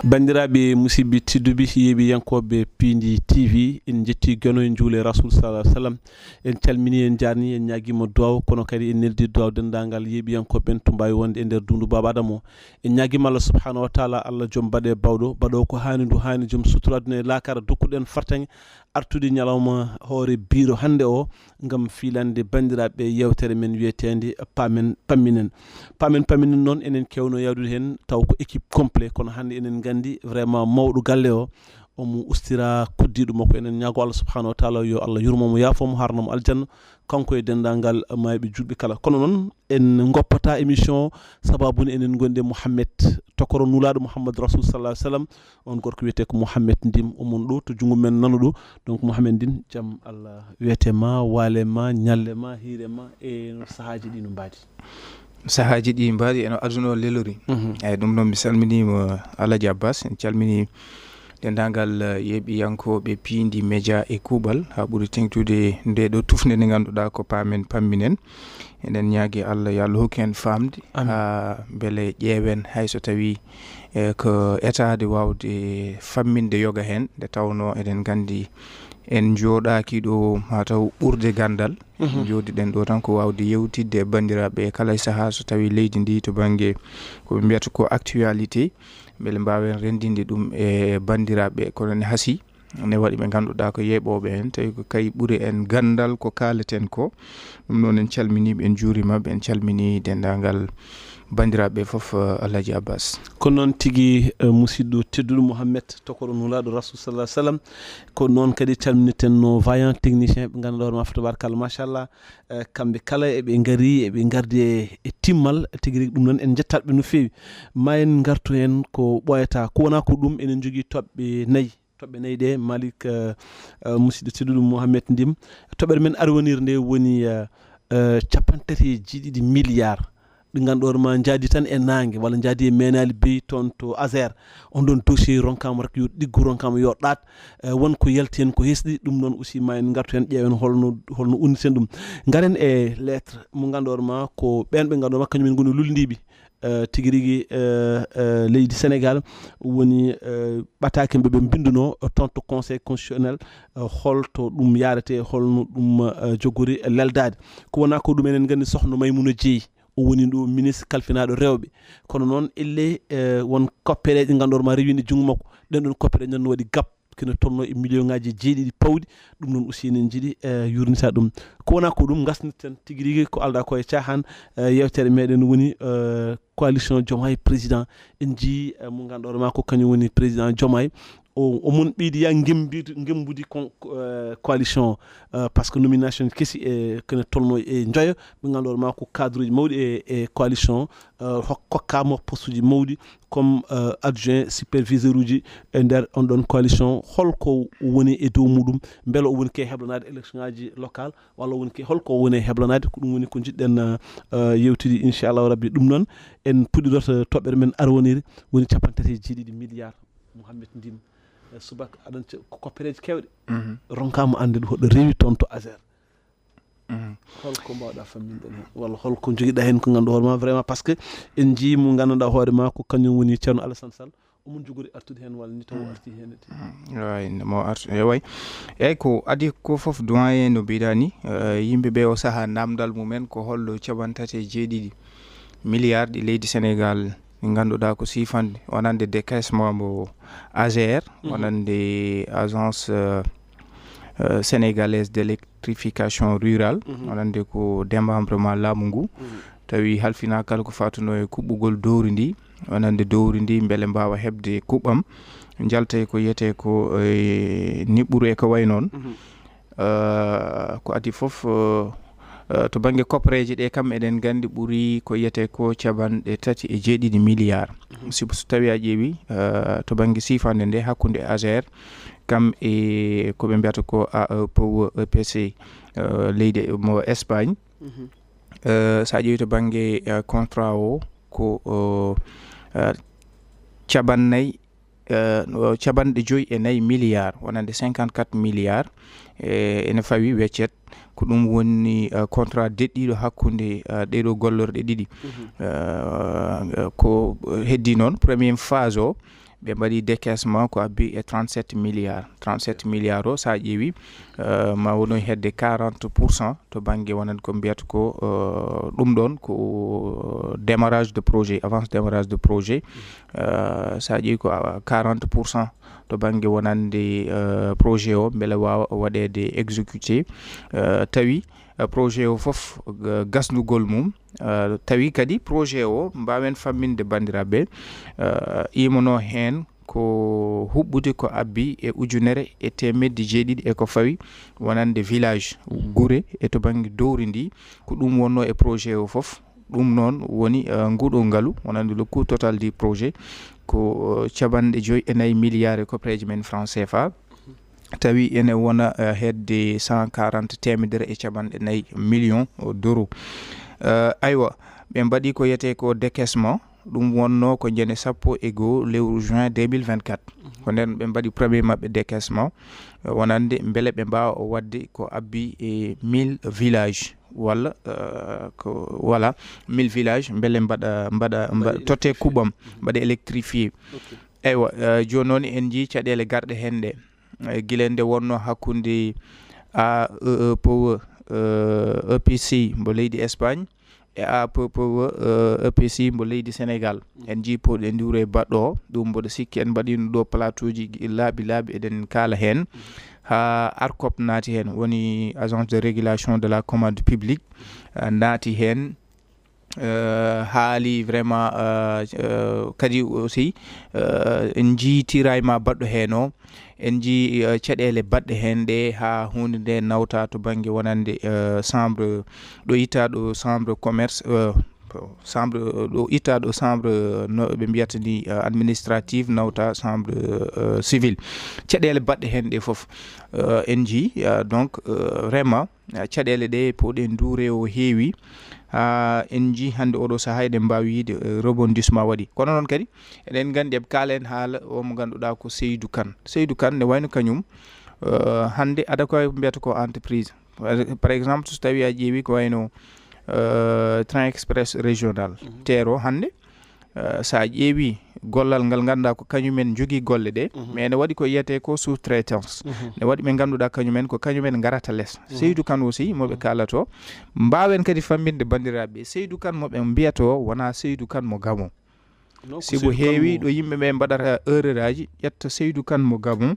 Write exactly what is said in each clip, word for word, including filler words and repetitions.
Banndiraaɓe musidɓe tedduɓe, yeeɓiyankooɓe Piindi T V, en njetti Geno, en njuule Rasul sallallahu alaihi wasallam. En calmini, en jaarni, en ñaagiima duwaw, kono kadi en neldi duwaw denndaangal yeeɓiyankooɓe ɓen to mbaawi wonde e nder dundu Baaba Adama o. En ñaagiima Allah subhanahu wa taala, Allah joom baɗe bawɗo, baɗo ko haani ndu haani, joom sutura aduna e laakara, dokkuɗen fartaŋŋe artude ñalawma hoore biiro hannde o, ngam fiilande banndiraaɓe yeewtere men wiyeteende Paamen Pamminen. Paamen Pamminen noon, enen kewno yawdude heen taw ko équipe complet, kono hannde enen nganndi vraiment mawɗo galle o, omo ustira koddiiɗo makko. Enen ñaago Allah subhanahu wa taala yo Allah yurmo mo, yaafo mo, harno mo aljanna, kanko e denndaangal maayɓe juulɓe kala. Kono noon en ngoppata émission o, sababu ne enen ngondi e Mouhamed, tokoro nulaaɗo Mouhamed Rasul sallallahu alaihi wasallam. On gorko wiyetee ko Mouhamed Ndim, omon ɗo to junngo men nano ɗo. Donc Mouhamed Ndim, jam Allah wiyetee ma, waale ma, ñalle ma, hiire ma, e no sahaaji ɗi no mbaadi. Sahaaji ɗi mbaadi e no aduna o lelori. Mhm. Eyi, ɗum noon mi salminiima Alhaji Abbas, en calminii denndaangal, eh, yeeɓiyankooɓe Piindi Média e Kuuɓal, haa ɓuri teeŋtude ndee ɗo tufnde nde ngannduɗaa ko Paamen Pamminen. Eɗen ñaagi Allah yo Allah hokku en faamde, amiin, haa mbele ƴeewen hay so tawii, eh, ko etaade waawde famminde yoga heen, nde tawnoo eɗen nganndi en njooɗaaki ɗo maa taw ɓurde ganndal. Mhm. Njooɗiɗen ɗo tan ko waawde yewtidde e banndiraaɓe e kala e sahaa so tawii leydi ndi to bannge ko ɓe mbiyata ko actualité, mbele mbaawen renndinde ɗum e banndiraaɓe. Kono ne hasii, ne waɗi ɓe ngannduɗaa ko yeeɓooɓe en, tawi ko kay ɓuri en ganndal ko kaaleten ko. Ɗum noon en calminiiɓe, en njuuriima ɓe, en calminii denndaangal banndiraaɓe fof, eh, Alhaji Abbas. Ko noon tigi, eh, musidɗo tedduɗo Mouhamed, tokoro nulaaɗo Rasul sallallahu alaihi wasallam. Ko noon kadi calminirten no vaillant technicien ɓe ngannduɗaa hoore ma fa tabarakallah, machallah. Eh, kamɓe kala eɓe ngari, eɓe ngardi e, e timmal tigi rigi. Ɗum noon en njettaɓe no feewi. Ma en ngartu heen ko ɓooyata. Ko wonaa ko ɗum, enen njogii toɓɓe nayi. Toɓɓe nayi ɗe, Malik, eh, eh, musidɗo tedduɗo Mouhamed Ndim. Toɓɓere men arwonire nde woni, eh, eh, cappanɗe tati e jeeɗiɗi milliards. Ɗi ngannduɗaa hoore ma njaadi tan e naange, walla njaadi e meenaali beyi toon to Azer. On ɗon dossier ronkaama rek yo ɗiggu, ronkaama yo ɗaat. Eh, won ko yalti heen ko hesɗi, ɗum noon aussi ma en ngartu heen ƴeewen holno, holno unniten ɗum. Ngaren e lettre mo ngannduɗaa hoore ma ko ɓeen ɓe ngannduɗaa hoore ma kañum en ngoni lullondiiɓe, eh, tigi rigi, eh, eh, leydi Sénégal, woni, eh, ɓataake mbo ɓe mbinndunoo toon to Conseil constitutionnel, eh, holto ɗum yaarete, holno ɗum, eh, jogori leldaade. Ko wonaa ko ɗum enen nganndi Sohna Maymuna Jeey, o woni ɗo ministre kalfinaaɗo rewɓe. Kono noon elle, eh, won koppereeje ngannduɗaa hoore ma rewiinde junngo makko. Ɗeen ɗoon koppereeje noon no waɗi gap, kene tolnoo e million ŋaaji jeeɗiɗi pawɗi. Ɗum noon aussi enen njiɗi, eh, yurnita ɗum. Ko wonaa ko ɗum, ngasnirten tigi rigi ko aldaa ko e caahan, eh, yeewtere meɗen woni, eh, coalition Diomaye président. En njii, eh, mo ngannduɗaa hoore ma ko kañum woni président Diomaye. O, omon ɓeydi ya ngembidi, ngembudi kon, eh, coalition, eh, parce que nomination kesi e kene tolno e njoyo, ɓe ngannduɗaa hoore ma ko cadre uji mawɗi e, e coalition, eh, hok-, kokkaama poste uji mawɗi comme, eh, adjoint superviseur uji e nder on ɗon coalition. Holko woni e dow muɗum? Mbele o woni ke heblanaade élection ngaji local, walla woni ke, holko woni e heblanaade? Ko ɗum woni ko njiɗɗen, eh, eh, yewtidi, inchallahu rabbi. Ɗum noon en puɗɗiroto toɓɓere men arwonire, woni cappanɗe tati e jeeɗiɗi milliards. Mouhamed Ndim, eh, subaka aɗon ce-, ko koppereeje keewɗe. Mhm. Ronkaama anndude hoɗo rewi toon to Azer. Mhm. Holko mbaawɗaa famminde en heen? Walla holko njogiɗaa heen ko ngannduɗaa hoore ma vraiment? Parce que en njii mo ngannduɗaa hoore ma ko kañum woni Ceerno Alassane Sall. Omon jogori artude heen walla ni taw Mm. arti heen e tee? Mm. Ewaay, mo artu, ewaay. Eey, ko adii ko fof doyen no mbiɗaa ni, eh, yimɓe ɓe o sahaa namdal mumen ko hollo cappanɗe tati e jeeɗiɗi milliards ɗi leydi Sénégal, ɗi ngannduɗaa ko siifande wonande décaissement mo Azer, Mhm. wonande agence, eh, eh, sénégalaise d'électrification rurale, Mhm. wonande ko démembrement laamu ngu. Mhm. Tawi halfinaa kala ko fatunoo e kuɓɓugol dowri ndi, wonande dowri ndi mbele mbaawa heɓde kuɓɓam, njalta e ko wiyetee ko, eh, niɓɓuru e ko wayi noon. Mhm. Eh, ko adii fof, eh, eh, to bannge koppereeje ɗe kam eɗen nganndi ɓuri ko wiyetee ko cappanɗe tati e jeeɗiɗi milliards. Mhm. Sibu so tawii a ƴeewi, eh, to bannge siifande nde hakkunde Azer kam e ko ɓe mbiyata ko A E Power E P C, eh, leydi mo Espagne. Mhm. Eh, so a ƴeewi to bannge, eh, contrat o ko, eh, eh, capannay, eh, no, capanɗe joyi e nayi milliards, wonande cinquante-quatre milliards, eh, ene fawi weccet. Ko ɗum woni, eh, contrat deɗɗiiɗo hakkunde, eh, ɗee ɗoo gollorɗe ɗiɗi. Mhm. Eh, ko heddii noon, première phase o, ɓe mbaɗi décaissement ko abbi e trente-sept milliards. Trente-sept milliards o, so a ƴeewi, euh, ma wono hedde quarante pour cent to bannge wonande ko mbiyata ko, euh, ɗum ɗon ko démarrage de projet, avance démarrage de projet. Euh, so a ƴeewi ko, ah, quarante pour cent to bannge wonande, euh, projet o, mbele waawa waɗeede exécuté. Euh, tawi, euh, projet o fof, euh, gasnugol mum, euh, tawi kadi projet o, mbaawen famminde banndiraaɓe, euh, imanoo heen ko huɓɓude ko abbi e ujunere e teemedde jeeɗiɗi e ko fawi wonande village, gure e to bannge dowri ndi, ko ɗum wonnoo e projet o fof. Ɗum noon woni, euh, nguɗo ngalu, wonande le coût total du projet ko, euh, capanɗe joy e nayi milliards e koppereeje men franc C F A. Tawi ene wona, euh, hedde cent quarante, teemedere e capanɗe nayi million d'euros. Euh, aywa, ɓe mbaɗi ko wiyetee ko décaissement, ɗum wonnoo ko njene sappo e goo lewru juin deux mille vingt-quatre. Ko nden ɓe mbaɗi premier maɓɓe décaissement, euh, wonande mbele ɓe mbaawa o waɗde ko abbi e mille village walla, euh, ko, voilà, mille village mbele mbaɗa, mbaɗa, mbaɗa, totte kuɓɓam, mbaɗa électrifié. Ok. Eywa, euh, jooni noon en njii caɗeele garɗe heen ɗe. Eh, gila nde wonnoo hakkunde A E E Power, euh, E P C mbo leydi Espagne e A P P E, euh, E P C mbo leydi Sénégal. En njii pawɗi e nduure baɗɗo o, ɗum mboɗo sikki en mbaɗiino ɗo plateau ji laaɓi laaɓi, eɗen kaala heen. Haa ARCOP naati heen, woni Agence de Régulation de la Commande Publique, ah, naati heen. Euh, haali vraiment, euh, euh, kadi aussi, euh, en njii tiraillement baɗɗo heen o, en njii, euh, caɗeele baɗɗe heen ɗe, haa huunde nde nawta to bannge wonande, euh, chambre, ɗo itta ɗo chambre commerce, euh, chambre, ɗo itta ɗo chambre, euh, no ɓe mbiyata ni, euh, administrative, nawta chambre, euh, civil. Caɗeele baɗɗe heen ɗe fof, euh, en njii, euh, donc, euh, vraiment, ah, caɗeele ɗe pawɗe nduure o heewi, haa en njii hannde oɗo sahaa eɗen mbaawi yiide, eh, rebondissement waɗi. Kono noon kadi, eɗen nganndi eɓe kaala en haala o mo ngannduɗaa ko Seydou Kane. Seydou Kane ne wayno kañum, eh, hannde ada ko mbiyata ko entreprise. Par, par exemple, so tawii a ƴeewi ko wayno, eh, train express régional, Mhm. teero hannde, eh, so a ƴeewi gollal ngal ngannduɗaa ko kañumen njogii golle ɗe, Mhm. mais ene waɗi ko wiyetee ko sous-traitance. Mhm. Ne waɗi ɓe ngannduɗaa kañumen ko kañumen ngarata les. Mhm. Seydou Kane aussi, mo ɓe Mhm. kaalata o. Mbaawen kadi fammbinde banndiraaɓe ɓe. Seydou Kane mo ɓe mbiyata o wonaa Seydou Kane mo Gabon. Non, ko Sibu Seydou Kane heewi mo ɗo yimɓe ɓe mbaɗata erreur aji, ƴetta Seydou Kane mo Gabon,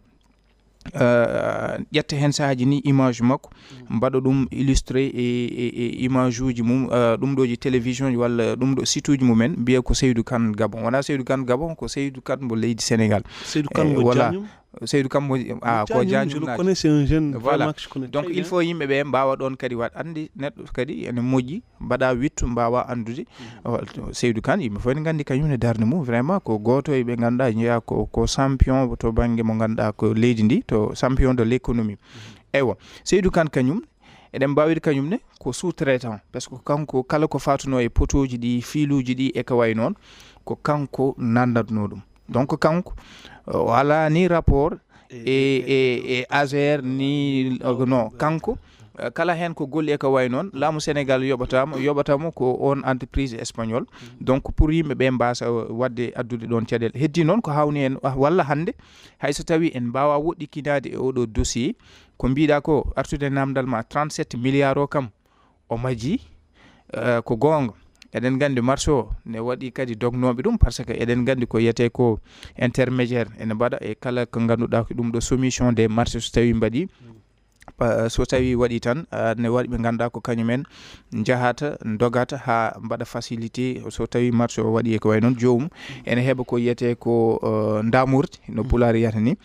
eh, ƴetta heen sahaaji ni image makko, Mm. mbaɗa ɗum illustré e, e, e image uji mum, eh, ɗum ɗo ji télévision ji walla ɗum ɗo site uji mumen, mbiya ko Seydou Kane Gabon. Wonaa Seydou Kane Gabon, ko Seydou Kane mo leydi Sénégal. Seydou Kane Eh, mo voilà. Diagnum? Seydou Kane mo, ah, Mo ko Diagnum, Diagnum je le naati. connais, c'est un jeune Voilà. vraiment que je connais Donc, très il bien. faut yimɓe ɓe mbaawa ɗoon kadi waɗ, anndi neɗɗo kadi ene moƴƴi, mbaɗa wittu, mbaawa anndude. Mhm. Seydou Kane, yimɓe fof ne nganndi kañum ne darnde mum, vraiment ko gooto e ɓe ngannduɗaa, njeyaa ko, ko champion to bannge mo ngannduɗaa ko leydi ndi, to champion de l'économie. Eywa, Seydou Kane kañum, eɗen mbaawiri kañum ne ko sous-traitant, parce que kanko kala ko fatunoo e potooji ɗi, fiiluuji ɗi e ko wayi noon, ko kanko nanndatnoo ɗum. Donc kanko, o alaa ni rapport e, e, e Azer ni, euh, non, kanko, euh, kala heen ko golli e ko wayi noon, laamu Sénégal yoɓata mo, yoɓata mo ko oon entreprise espagnol. Donc pour yimɓe ɓe mbaasa waɗde addude ɗoon caɗeele. Heddi noon ko hawni en, ah, walla hannde, hay so tawii en mbaawaa woɗɗikinaade e oɗo dossier, ko mbiɗa ko artude namdal ma trente-sept milliards o kam, o majji, eh, ko goonga. Eɗen nganndi marché o ne waɗi kadi dognooɓe ɗum, parce que eɗen nganndi ko wiyetee ko intermédiaire ene mbaɗa e kala ko ngannduɗaa ko ɗum ɗo soumission des marchés, so tawii mbaɗi, pa-, so tawii waɗi tan, ah, ne waɗi ɓe ngannduɗaa ko kañumen njahata, ndogata haa mbaɗa facilité, so tawii marché o waɗi e ko wayi noon, joomum ene heɓa ko wiyetee ko, eh, ndamurdi, no Pulaar wiyata ni.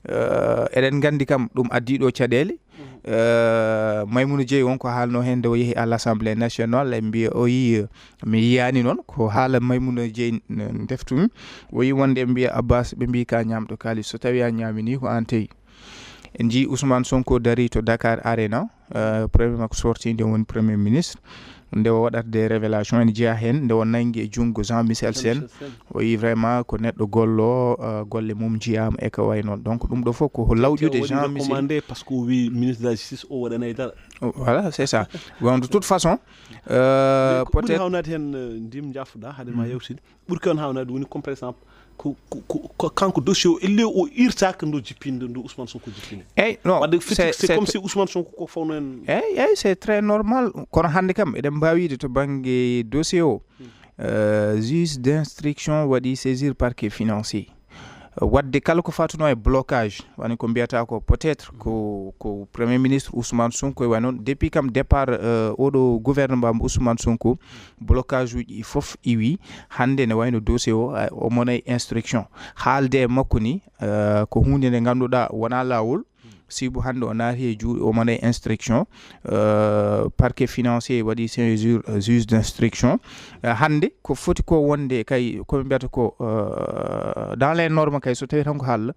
Eh, eɗen nganndi kam ɗum addii ɗo caɗeele. Eh, Maimouna Dieye won ko haalno heen nde o yehi à l'Assemblée nationale, ɓe mbiya o yi, eh, mi yiyaani noon, ko haala Maimouna Dieye n-, ndeftumi. O yi wonde ɓe mbiya Abbas, ɓe mbi ka ñaamɗo kaalis, so tawii a ñaami ni ko aan tawi. En njii Ousmane Sonko dari to Dakar Arena, eh, premier makko sorti nde woni premier ministre. nde o waɗata des révélations, ene jeyaa heen nde o nanngi e junngo Jean Michel Sène. O yi vraiment ko neɗɗo gollo, euh, golle mum njiyaama e ko wayi noon. Donc ɗum ɗo fof ko lawƴude Jean Michel. Commandé parce que o wi ministre de la justice o waɗanay dara. Voilà, c'est ça. Bon, de toute façon, euh, Ko ɓuri peut-être hawnaade heen, euh, ndim jafɗa hade ma yewtide, ɓuri ko heen hawnaade woni comme par exemple ko ko- ko- ko kanko dossier o elle o irtaaka ndo jippinde ndo Ousmane Sonko jippine. Eyyi, non, Wadde c'est- c'est c'est- comme si Ousmane Sonko ko fawno en. Eyyi, eyyi, c'est très normal. Kono hannde kam eɗen mbaawi wiide to bannge dossier o, euh, juge d'instruction waɗi saisir parquet financier. Wadde kala ko fatunoo e blocage, woni ko mbiyata ko peut-être ko ko Premier ministre Ousmane Sonko e wayi noon, depuis kam départ, euh, oɗo gouvernement mo Ousmane Sonko, blocage uji ɗi fof iwi. Hannde ne wayno dossier o, a- omo e instruction. Haalde e makko ni, euh, ko huunde nde ngannduɗaa wonaa laawol. Sibu hannde o naati e juuɗe, omo e instruction, euh, parquet financier waɗi saisir, euh, juge d'instruction. Euh, hannde ko foti ko wonde kay, ko ɓe mbiyata ko, euh, dans les normes kay, so tawi tan ko haalde,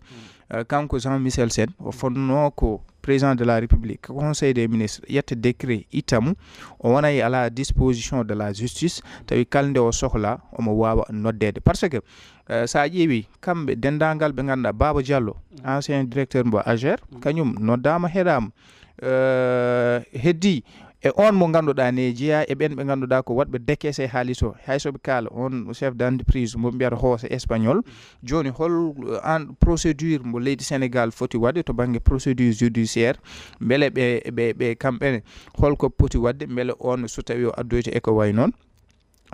euh, kanko Jean Michel Sène o fotnoo ko président de la République, ko conseil des ministres ƴetta décret itta mo, o wona e à la disposition de la justice, tawi kala nde o sohla omo waawa noddeede. Parce que, euh, so a ƴeewi kamɓe denndaangal ɓe ngannduɗaa, Baba Diallo, ancien directeur mbo AGER, kañum noddaama, heɗaama. Euh, heddi e on mo ngannduɗaa ne jeyaa e ɓen ɓe ngannduɗaa ko waɗɓe décaissé haalis o, hay so ɓe kaala, on chef d'entreprise mo mbiyata Hoose Espagnol. Jooni hol, euh, an procédure mo leydi Sénégal foti waɗde to bannge procédure judiciaire, mbele ɓe ɓe ɓe kamɓe ne holko poti waɗde mbele on so tawi o addoyta e ko wayi noon?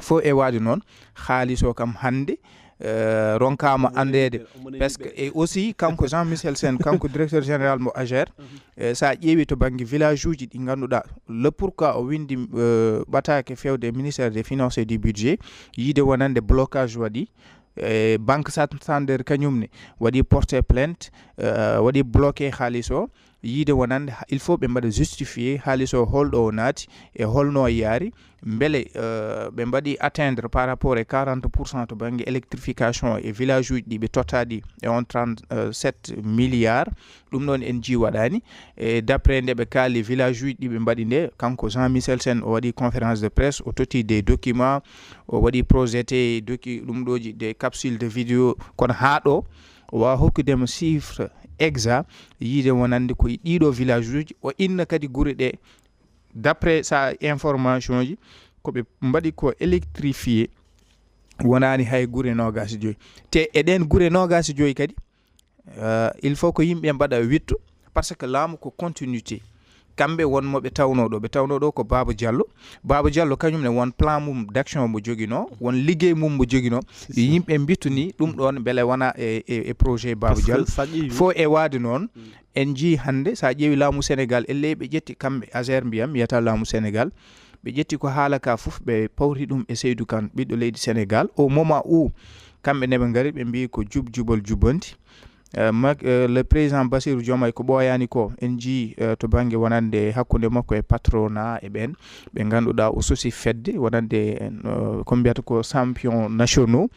Fof e waade noon, haalis o kam hannde, euh, ronkaama anndeede. Parce que, et aussi kanko Jean Michel Sène, kanko directeur général mo AGER, euh, so a ƴeewi to bannge village uji ɗi ngannduɗaa, le pourquoi o winndi, euh, ɓataake fewde e ministère des finances et du budget, yiide wonande blocage waɗi, e banque Santander kañum ne waɗi porté plainte, euh, waɗi bloqué haalis o, yiide wonande ha- il faut ɓe mbaɗa justifié haalis o holɗo o naati e holno o yaari, mbele, euh, ɓe mbaɗi atteindre par rapport e quarante pour cent to bannge électrification e village uji ɗi ɓe tottaɗi e on trente-sept milliards. Ɗum ɗon en jii waɗaani. E d'après nde ɓe kaali village uji ɗi ɓe mbaɗi nde, kanko Jean Michel Sène o waɗi conférence de presse, o totti des documents, o waɗi projeté doki ɗum ɗoji des capsules de vidéo, kono haa ɗo o waawa hokkudema chiffre exact yiide wonande ko e ɗiɗo village uji. O inna kadi gure ɗe, d'après sa information ji, ko ɓe mbaɗi ko électrifié wonaani hay gure nogas e joyi. Te e ɗen gure nogas e joyi kadi, euh, il faut ko yimɓe mbaɗa wittu, parce que laamu ko continuité. Kamɓe won mo ɓe tawno ɗo, ɓe tawno ɗo ko Baba Diallo. Baba Diallo kañum ne won plan mum d'action mo joginoo, won liggey mum mo joginoo. Yimɓe mbittu ni ɗum ɗon mbele wona e, e, e projet Baba Diallo. Fof e waade noon, en njii hannde, so a ƴeewi laamu Sénégal, elle ɓe ƴetti kamɓe AGER mbiyam, mbiyata laamu Sénégal, ɓe ƴetti ko haala ka fof, ɓe pawti ɗum e Seydou Kane, ɓiɗɗo leydi Sénégal. Au moment où kamɓe ne ɓe ngari, ɓe mbii ko jub jubal jubbanti. Euh, mak- euh, le président Bassirou Diomaye ko ɓooyaani ko, en njii, euh, to bannge wonande hakkunde makko e patronat e ɓeen ɓe ngannduɗaa o sosi fedde wonande, euh, ko mbiyata ko champion nationaux,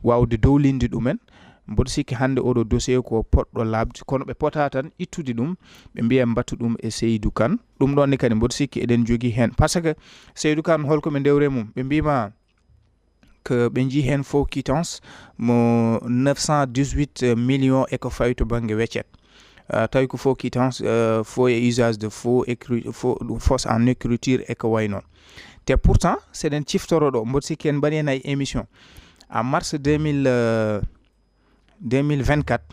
waawde dowlinde ɗumen. Mboɗo sikki hannde oɗo dossier ko poɗɗo laaɓde, kono ɓe pota tan ittude ɗum, ɓe mbiya mbattu ɗum e Seydou Kane. Ɗum ɗon ne kadi mboɗo sikki eɗen jogii heen. Parce que Seydou Kane, holko ɓe ndewre mum? Ɓe mbiima ko ɓe njii heen faux quittance mo neuf cent dix-huit millions e ko fawi to bannge weccet. Euh, tawi ko faux quittance, euh, faux et usage de faux, écri- faux, fausse en écriture e ko wayi noon. Te pourtant, seɗen ciftoro ɗo, mboɗo sikki en mbaɗi heen ay émission. En mars deux mille, euh, deux mille vingt-quatre,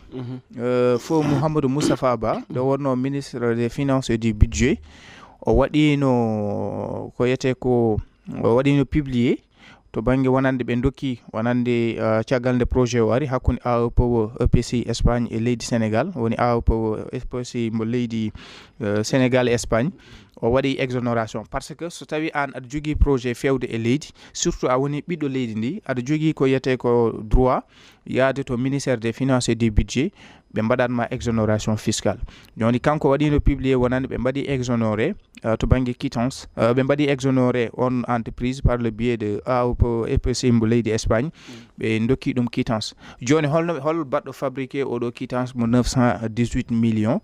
euh, fo Mouhamadou Moustapha Ba, ɗo wonno ministre des finances et du budget, o waɗino ko yete ko, o waɗino publié to bannge wonande ɓe dokki, wonande, euh, caggal nde projet o ari hakkunde A E P O, E P C Espagne e leydi Sénégal, woni A E P O, E P C mo leydi, euh, Sénégal e Espagne. O waɗi exonération, parce que so tawi an aɗa jogii projet fewde e leydi, surtout a woni ɓiɗɗo leydi ndi, aɗa jogii ko yiyetee ko droit yaade to ministère des finances et du budget, ɓe mbaɗat ma exonération fiscale. Jooni kanko waɗino publié wonande ɓe mbaɗi exonéré, euh, to bannge quittance, euh, ɓe mbaɗi exonéré on entreprise par le biais de A E P O, E P C mbo leydi Espagne, ɓe dokki ɗum quittance. Jooni holno, hol baɗɗo fabriqué oɗo quittance mo neuf cent dix-huit millions?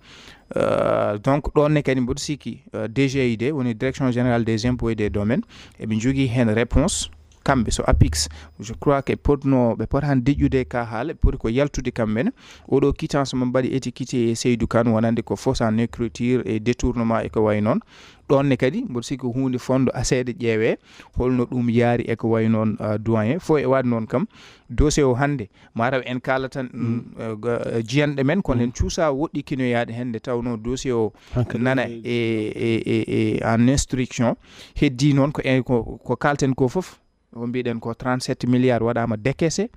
Euh, donc ɗon ne kadi mboɗo sikki, euh, D G I D, woni Direction Générale des Impôts et des Domaines, eɓe njogii heen réponse. Kamɓe so APIX, je crois que potno ɓe poti han deƴƴude ka haala, ɓe poti ko yaltude kamɓe ne. Oɗo quittance mo mbaɗi étiqueté e Seydou Kane, wonande ko fausse en écriture e détournement e ko wayi noon. Ɗon ne kadi mboɗo sikki ko huunde fonndo aseede ƴeewee holno ɗum yaari e ko wayi noon, euh, doyen. Fof e waɗde noon kam, dossier o hannde, mataw en kaala tan, mm, eh, ga- eh, jiyanɗe men, kono en cuusa woɗɗi kinoyaade heen nde tawnoo dossier o nana e, e, e, e en instruction. Heddi noon ko, en- ko, ko kaalten ko fof, o mbiɗen ko trente-sept milliards waɗaama décaissé,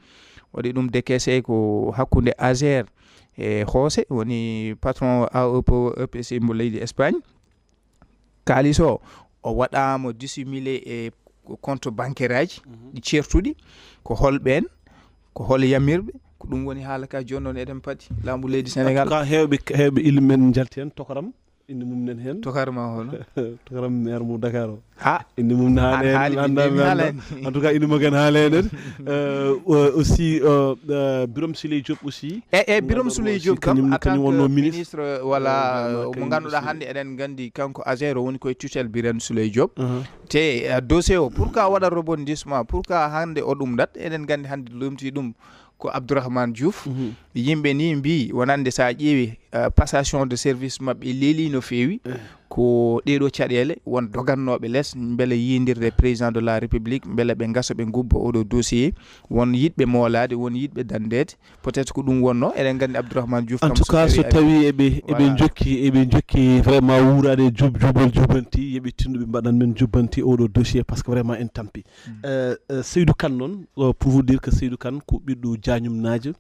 waɗi ɗum décaissé ko hakkunde Azer e Hoose, woni patron A E P O E P C mbo leydi Espagne. Kaalis o, o waɗaama dissimulé e compte bancaire aji ɗi ceertuɗi. Ko hol ɓeen? Ko hol yamirɓe? Ko ɗum woni haala ka jooni noon eɗen paɗi laamu leydi Sénégal. Ka heewɓe, heewɓe ilimen njalti heen, tokoram, inde mum nen heen. Tokarma hono? Tokaram maire mo Dakar o. Ah, inde mum ne haala an heen, haali, anda min mi haala anda. En tout cas, inde mo ken haala heen. Euh, euh, aussi, euh, euh, Birame Souleye Diop aussi. E, e Birame Souleye Diop kam, kañum, en tant que ministre, wala mo ngannduɗaa hannde eɗen nganndi kanko Azer o woni koye tutelle Birame Souleye Diop. Te, eh, dossier o, pourquoi waɗa rebondissement, pourquoi hannde o ɗum dat? Eɗen nganndi hannde lumti ɗum ko Abdourahmane Diouf. Yimɓe ni mbi wonande sa ƴeewi, eh, passation de service maɓɓe leeli no feewi. Ko ɗeɗo caɗeele won dogannooɓe les, mbele yiydirde président de la République, mbele ɓe ngasa ɓe ngubba oɗo dossier. Won yiɗɓe moolaade, won yiɗɓe danndeede. Peut-être ko ɗum wonno, eɗen nganndi Abdourahmane Diouf. En tout cas, so tawi eɓe, eɓe njokki, eɓe njokki vraiment wuuraade jub-, jubal jubanti, yeɓe tinno ɓe mbaɗan men jubanti oɗo dossier, parce que vraiment en tampi. Euh, euh, Seydou Kane noon, euh, pour vous dire que Seydou Kane ko ɓiɗɗo Jaañum Naajo,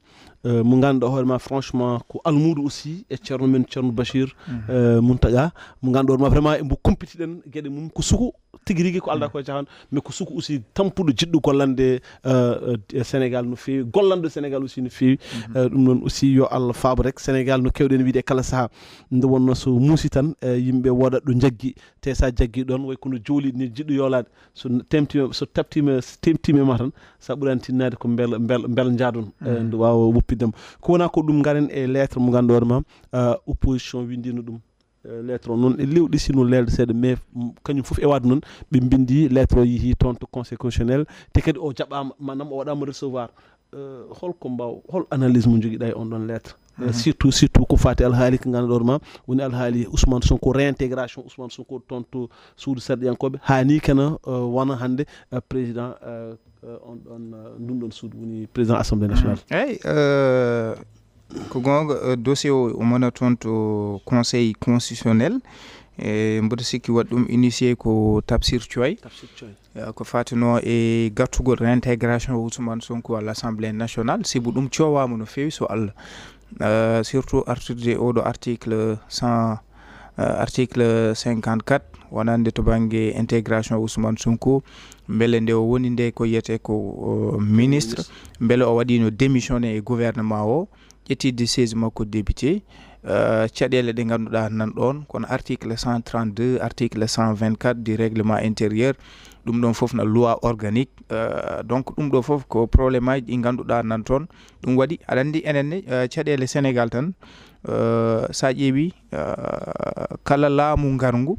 euh, mo ngannduɗaa hoore ma, franchement, ko almuudo aussi e ceerno men, Ceerno Bachir, euh, Mountaga, mo ngannduɗaa hoore ma, vraiment, embo kumpitiɗen geɗe mum, ko suko tigi rigi, ko alda ko jahan, mais ko suko aussi tampuɗo, jiɗɗo gollande, euh, euh, Sénégal no feewi, gollanɗo Sénégal aussi no feewi. Euh, ɗum noon aussi, yo Allah faabo rek Sénégal, no kewɗen wiide e kala saha. Nde wonno so muusi tan, euh, yimɓe wooda ɗo jaggi, te sa jaggi ɗon, way kono jooli ni jiɗɗo yoolaade. So n- temtima, so taptima, so temtima e ma tan, sa ɓurani tinnaade ko mbel, mbel, mbel njaadon, eh, nde waawa woppiddema. Ko wona ko ɗum, ngaren e lettre mo ngannduɗaa hoore ma, eh, opposition winndino ɗum. Eh, lettre o noon e lewɗi sino leerde seeɗa, mais, mm, kañum fof e waɗde noon, ɓe mbinndi lettre o yehi toon to Conseil constitutionnel, te kadi o jaɓaama, maanaam o waɗaama recevoir. Eh, hol ko mbaw-, hol analyse mo njogiɗaa e on ɗon lettre? Eh, surtout, surtout ko faati alhaali ko ngannduɗaa hoore ma, woni alhaali Ousmane Sonko, réintégration Ousmane Sonko toon to suudu sarɗiyankooɓe, haani kana, eh, wona hannde, eh, président, eh, eh, on ɗon, eh, ndun ɗon suudu woni président Assemblée nationale. Eyi, eh, ko goonga, eh, dossier o, o mona toon to Conseil constitutionnel. E mboɗo sikki waɗi ɗum initié ko Tafsir Coy. Tafsir Coy. Eh, ko faatino e gartugol réintégration Ousmane Sonko à l'Assemblée nationale, sibu ɗum cowaama no feewi so Allah. Eh, surtout artirde oɗo article cent, eh, article cinquante-quatre, wonande to bannge intégration Ousmane Sonko, mbele nde o woni nde ko yiyetee ko, o, ministre, mbele o waɗino démissionné e gouvernement o, ƴettidde siège makko député, eh, caɗeele ɗe ngannduɗaa nan ɗoon, kono article cent trente-deux, article cent vingt-quatre du règlement intérieur, ɗum ɗoon fof na loi organique. Eh, donc, ɗum ɗo fof ko problème aji ɗi ngannduɗaa nan toon. Ɗum waɗi, aɗa anndi enen ne, eh, caɗeele Sénégal tan, eh, sa ƴeewi, eh, kala laamu ngarngu,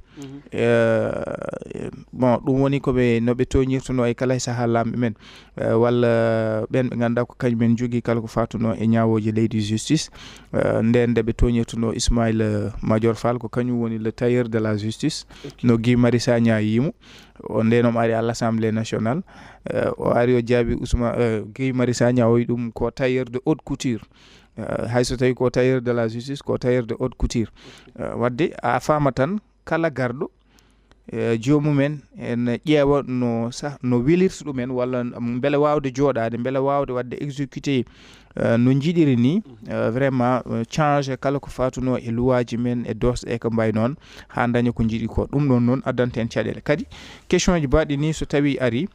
eh, bon, ɗum woni ko ɓe, no ɓe tooñirtuno e kala e sahaa laamɓe men, eh, walla ɓeen ɓe ngannduɗaa ko kañum en njogii kala ko faatuno e ñaawooje leydi, justice. Eh, nden nde ɓe tooñirtuno Ismaïla Madior Fall, ko kañum woni le tailleur de la justice. No Guy Marius Sagna yimo, o nden o ari à l'Assemblée nationale, eh, o ari o jaabi Ousmane, eh, Guy Marius Sagna, o wi ɗum ko tailleur de haute couture. Eh, hay so tawi ko tailleur de la justice, ko tailleur de haute couture. Eh, wadde a faama tan kala garɗo, eh, joomum en, en ƴeewa no sa-, no welirta ɗum en, walla mbele waawde jooɗaade, mbele waawde waɗde exécuté, eh, no njiɗiri ni, eh, vraiment, eh, change kala ko faatuno e luwaaji men, e doosɗe e ko mbayi noon, haa daña ko njiɗi ko. Ɗum ɗon noon addanta en caɗeele. Kadi, question ji baɗɗi ni so tawi ari,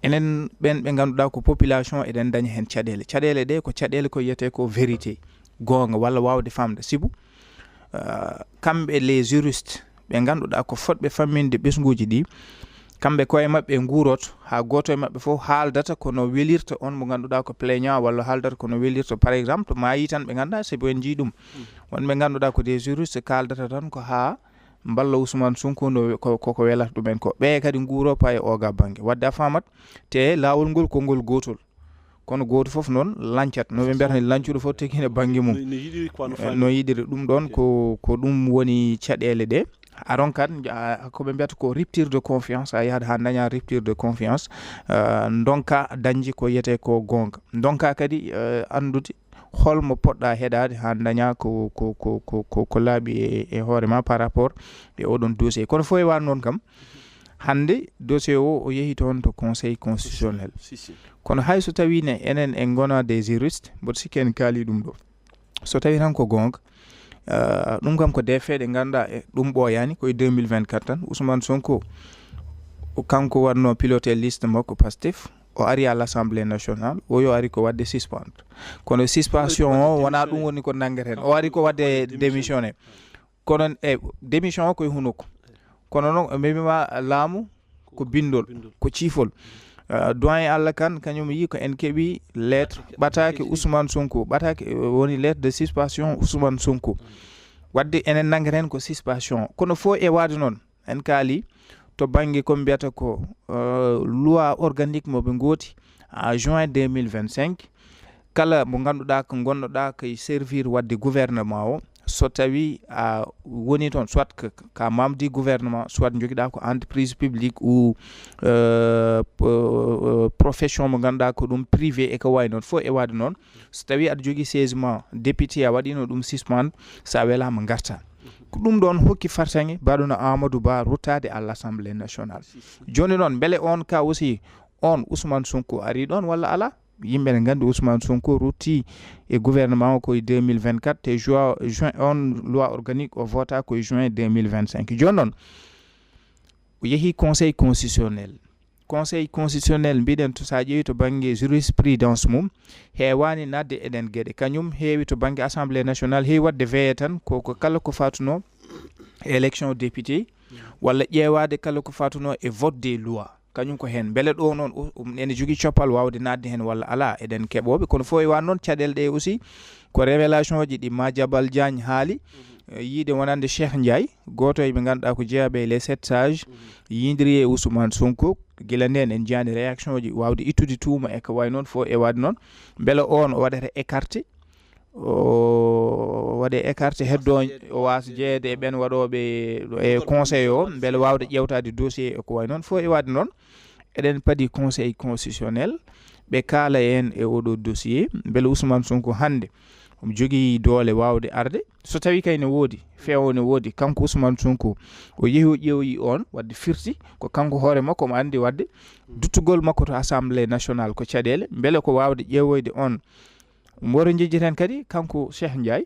enen ɓen ɓe ngannduɗaa ko population, eɗen daña heen caɗeele. Caɗeele ɗe ko caɗeele ko wiyetee ko vérité, goonga, walla waawde faamde. Sibu, ah, kamɓe les juristes ɓe ngannduɗaa ko fotɓe famminde ɓesnguuji ɗi, kamɓe koye maɓɓe nguuroto, haa gooto e maɓɓe fof haaldata ko no welirta on mo ngannduɗaa ko plaignant, walla haaldata ko no welirta, par exemple, maayi tan ɓe nganndaa, sabu en njii ɗum. Won ɓe ngannduɗaa ko des juristes kaaldata tan ko haa mballa Ousmane Sonko no, ko, ko, ko welata ɗumen ko. Ɓe kadi nguuro paa e ooga bannge. Wadde a faamat, te laawol ngol ko ngol gootol. Kono gooto fof noon lancat. No ɓe mbiyata ni, lancuɗo fof tigi ene bannge mum. No, no yiɗiri quoi, no Eh, faami. No yiɗiri ɗum ɗoon Ok. Ko, ko ɗum woni caɗeele ɗe. A ronkat, a, ko ɓe mbiyata ko rupture de confiance. A yahat haa daña rupture de confiance. Eh, ndonka dañde ko wiyetee ko goonga. Ndonka kadi, eh, anndude holmo poɗɗa heɗaade haa daña ko, ko, ko, ko, ko, ko laaɓi e, e hoore ma par rapport e oɗon dossier. Kono fof e waan noon kam, hannde dossier o, o yehi toon to Conseil constitutionnel. Si, si. Kono hay so tawii ne enen en ngona des juristes, mboɗo sikki en kaali ɗum ɗo. So tawii tan ko goonga, eh, ɗum kam ko des faits ɗe ngannduɗaa e ɗum ɓooyaani, ko e deux mille vingt-quatre tan, Ousmane Sonko, o kanko waɗno piloté liste makko Pastef, o ari à l'Assemblée nationale, o yo ari ko waɗde suspendre. Kono suspension o wonaa ɗum woni ko nanngeten. O ari ko waɗde démissionné. Kono, e, démission o koye hunuko. Kono noon, o memima laamu ko binndol, ko ciifol. Euh, doyen Allah Kane, kañum yi ko en keɓi lettre ɓataake Ousmane Sonko, ɓataake, euh, woni lettre de suspension Ousmane Sonko. Wadde enen nanngeten ko suspension. Kono fof e waade noon, en kaali to bannge ko mbiyata ko, euh, loi organique mo ɓe ngooti, à juin deux mille vingt-cinq, kala mo ngannduɗaa ko ngonnoɗaa koye servir waɗde gouvernement o, so tawii a woni toon, soit que ka membre du gouvernement, soit njogiɗaa ko entreprise publique ou, euh, p-, euh, profession mo ngannduɗaa ko ɗum privé e ko wayi noon, fof e waade noon. So tawii aɗa jogii siège ma député, a waɗino ɗum suspend, so a welaama ngarta. Ko ɗum ɗoon hokki fartaŋŋe mbaɗuno Amadou Ba ruttaade à l'Assemblée nationale. Jooni noon, mbele on ka aussi, on Ousmane Sonko ari ɗoon walla alaa? Yimɓe ne nganndi Ousmane Sonko rutti e gouvernement o ko e deux mille vingt-quatre, te juin, juin on loi organique o vota ko e juin deux mille vingt-cinq. Jooni noon, o yehi Conseil constitutionnel. Conseil constitutionnel, mbiɗen to, so a ƴeewi to bannge jurisprudence mum, heewaani naatde e ɗeen geɗe. Kañum heewi to bannge Assemblée nationale, heewi waɗde veillé tan ko, ko kala ko faatuno e élection député, walla ƴeewaade kala ko faatuno e vote des lois. Kañum ko heen. Mbele ɗo noon, o, um, ene jogii coppal waawde naatde heen walla alaa, eɗen keɓooɓe. Kono fof e waan noon, caɗeele ɗe aussi, ko révélation ji ɗi Madiambal Diagne haali. Eh, yiide wonande Cheikh Ndiaye, gooto e ɓe ngannduɗaa ko jeeyaɓe e les sept sages, yindiri e Ousmane Sonko. Gila ndeen en njiyaani réaction ji waawde ittude tuuma e ko wayi noon, fof e waade noon. Mbele oon o waɗata écarté, o waɗe écarté, heddo o waasa jeyeede e ɓeen waɗooɓe e conseil o, mbele waawde ƴeewtaade dossier e ko wayi noon, fof e waade noon. Eɗen padi Conseil constitutionnel, ɓe kaala en e oɗo dossier, mbele Ousmane Sonko hannde omo jogii doole waawde arde. So tawii kay ne woodi, feewo ne woodi, kanko Ousmane Sonko, o yehi o ƴeewoyi on, wadde firti ko kanko hoore makko omo anndi wadde duttugol makko to Assemblée nationale ko caɗeele, mbele ko waawde ƴeewoyde on. Mboɗo njejjiten kadi kanko Cheikh Ndiaye,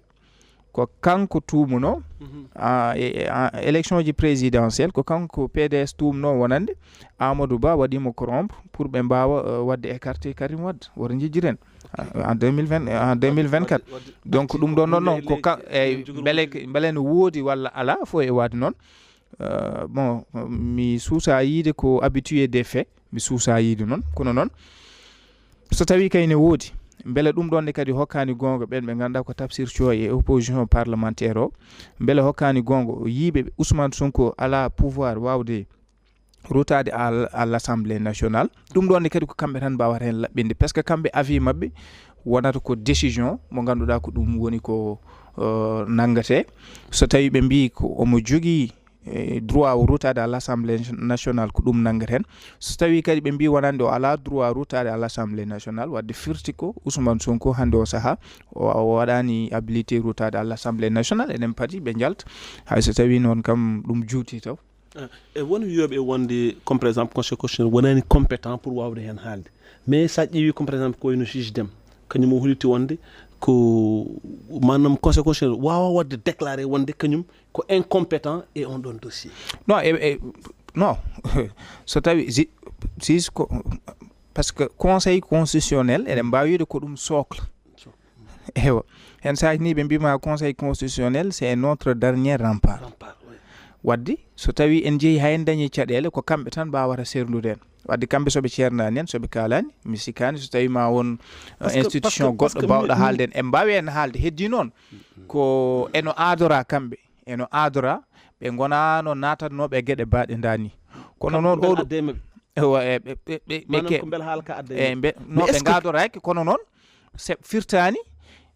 ko kanko tuumuno, mhm, ah, e, e, ah, élection ji présidentielle, ko kanko P D S tuumuno wonande Amadou Ba waɗimo corrompre pour ɓe mbaawa, euh, waɗde écarté Karim Wade. Woto njejjiten. Ah, en deux mille vingt, en deux mille vingt-quatre. Wadde, wadde, donc, arti ɗum ɗon ko noon, ɗum noon, ko ka-, eyyi, eyyi, mbele, mbele no woodi walla alaa, fof e waade noon. Euh, bon, mi suusa yiide ko habitué des faits, mi suusa yiide noon, kono noon, so tawii kay ne woodi, mbele ɗum ɗon ne kadi hokkaani goonga ɓeen ɓe ngannduɗaa ko Tafsir Thioye e opposition parlementaire o, mbele hokkaani goonga o yiiɓe Ousmane Sonko alaa pouvoir waawde ruttaade à l-, à l'Assemblée nationale. Ɗum ɗon ne kadi ko kamɓe tan mbaawata heen laɓɓinde, parce que kamɓe avis maɓɓe wonata ko décision mo ngannduɗaa ko ɗum woni ko, euh, nanngatee. So tawii ɓe mbii ko omo jogii, eh, droit o ruttaade à l'Assemblée nationale, ko ɗum nanngata heen. So tawii kadi ɓe mbii wonande o alaa droit ruttaade à l'Assemblée nationale, wadde firti ko Ousmane Sonko hannde o sahaa o, o waɗaani habilité ruttaade à l'Assemblée nationale, eɗen padi ɓe njalta. Hay so tawii noon kam ɗum juuti taw. Ah, e won wiyooɓe wonde, comme par exemple, Conseil constitutionnel wonaani compétent pour waawde heen haalde. Mais so a ƴeewi, comme par exemple, ko wayno juge Dème, kañum o holliti wonde ko, maanaam, Conseil constitutionnel waawaa waɗde déclaré wonde kañum ko incompétent e on ɗon dossier. Non, e, e, non. So tawi ji-, juge ko, parce que Conseil constitutionnel, eɗen mbaawi wiide ko ɗum socle. Ewa. Heen saaji ni ɓe mbima Conseil constitutionnel, c'est notre dernier rempart. Rempart, oui. Wadde so tawi en jeeyi ha en dañi caɗeele, ko kamɓe tan mbawata sernude en. Wadde kamɓe soɓe ceernani en, soɓe kalani, mi sikkani so tawi ma won, eh, institution goɗɗo bawɗo haalde en, en mbawi en haalde. Heddi noon ko eno aadora kamɓe, eno aadora ɓe gonano natatnoɓe e geɗe baɗe dani. Kono noon oɗo ɓe ɓe ɓe no ɓe gadoraki, kono noon se firtani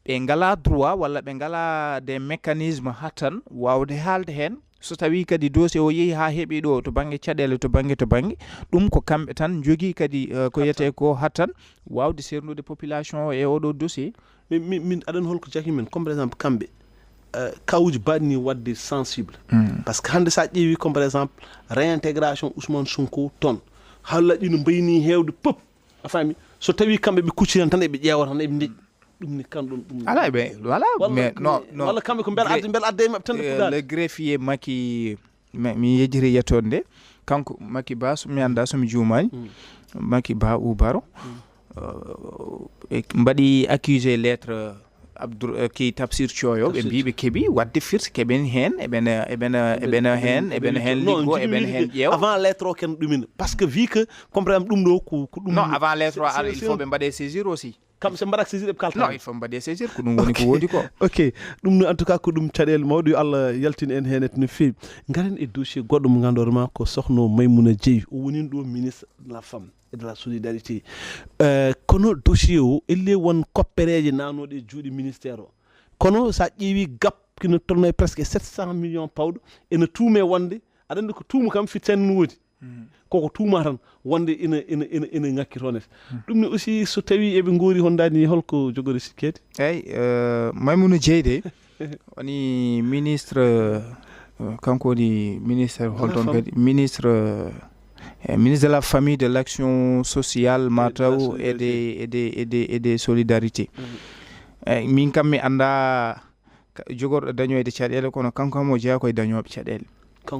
ɓe ngala droit walla ɓe ngala des mécanismes hattan wawde haalde heen. So tawi kadi dossier o yeehi ha heeɓi ɗo to bangge caɗele, to bangge to bangge, ɗum ko kamɓe tan jogii kadi, eh, ko yiyete ko hattan wawde sernude population o e oɗo dossier. Min aɗan holko jaki men comme par exemple kamɓe, eh, kawuji baɗni wadde sensible. Par ce que hannde sa ƴeewi comme par exemple réintégration Ousmane Sonko toon, halla ɗino mbayni heewde pop. A faami? So tawi kamɓe ɓe kucciran tan eɓe ƴeewa tan eɓe ndeƴƴi. Ɗum ni kan ɗum ɗum ala ɓe wala mais no no wala kamɓe ko mbel adde mbel adde maɓɓe tan ɓe puɗaade. Le greffier Macky, mi yejjiri yettoode nde, kanko Macky Ba, so mi annda so mi juumani, Macky Ba ou Baro, ɓe mbaɗi accusé lettre Abdour, eh, ki Tafsir Thioyo, ɓe mbi ɓe keɓi wadde firti keɓen heen, eɓen eɓen eɓen heen eɓen heen liggo, eɓen heen ƴeewa. Avant lettre o ken ɗumina par ce que vi que comprendre ɗum ɗo ko ko ɗum non. Avant lettre o ara il faut ɓe mbaɗe saisir aussi. Kamɓe so mbaɗaka saisir ɓe kalta non. Il faut mbaɗe saisir, ko ɗum woni ko woodi ko. Ok, ɗum no en tout cas ko ɗum caɗeele mawɗe, yo Allah yaltin en heen et no feewi. Ngaren e dossier goɗɗo mo ngannduɗaa ma ko sohno Maimouna Dieye, o woni ɗo ministre de la femme et de la solidarité. Euh, kono dossier o elle won koppereeje nanoɗe e juuɗe ministère o. Kono sa ƴeewi gap kino tolno e presque sept cent millions pawɗo, ene tuume wonde aɗa anndi ko tuuma kam fittaani no woodi. Koko tuuma tan wonde ina ina ina ina ŋakki toon et ɗum ne aussi so tawi eɓe ngoori hondani holko jogori sikkeede? Eyyi, euh, Maimouna Dieye de woni ministre, euh, kanko woni ministre holton kadi ministre, euh, eh, ministre de la famille, de l'action sociale ma taw et des et des et des et des solidarités. Eyyi, min kam mi annda jogorɗo dañoyde caɗeele, kono kanko kam o jeyaa koye dañooɓe caɗeele.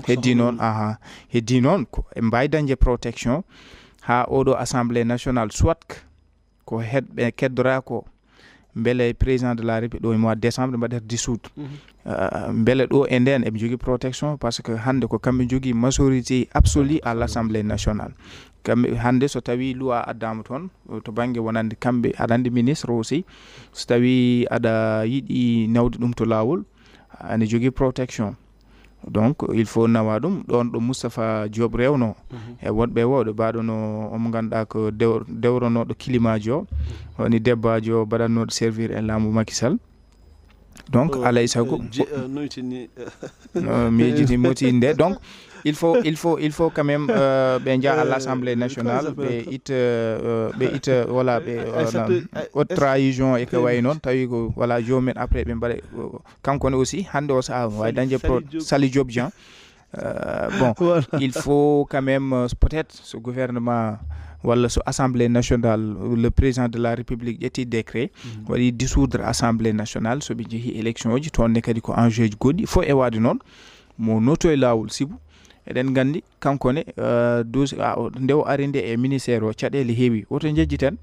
Heddi noon, aha, heddi noon ko en mbawi dañde protection ha oɗo assemblée nationale, soit ko hedɓe keddora ko, beele président de la république ɗo e mois de décembre mbaɗata dissoudre. Euh, beele ɗo e nden eɓe jogui protection par ce que hande ko kamɓe jogui majorité absolue à l'assemblée nationale. Kamɓe hannde so tawi loi addama toon to banggue wonande kamɓe, aɗa andi ministre aussi so tawi aɗa yiiɗi nawde ɗum to lawol, aɗa jogui protection. Donc il faut nawa ɗum ɗon ɗo Moustapha Diop rewno e woɗɓe wowɓe mbaɗono omo ganduɗa ko dew- dewronoɗo climat jo, woni debbajo mbaɗannoɗo servir e laamu Macky Sall. Donc alay sago noytini. Mi yejjiti motinde donc il faut il faut il faut quand même ɓe jaa à l'Assemblée nationale ɓe itta ɓe itta voilà ɓe haute trahison e ko wayi noon tawi ko voilà jomumen après ɓe mbaɗa. Kanko ne aussi hannde o saha wawi dañde pro Sali Diop Jean. Euh, bon il faut quand même euh, peut-être ce gouvernement walla so assemblée nationale le président de la république ƴetti décret waɗi dissoudre assemblée nationale soɓe jeehi élection ji toon ne kadi ko enjeu ji goɗɗi fof e waade noon mo noto e lawol sibu eɗen gandi kanko ne euh, nde o ari nde e ministère o caɗele heewi woto jejjiten.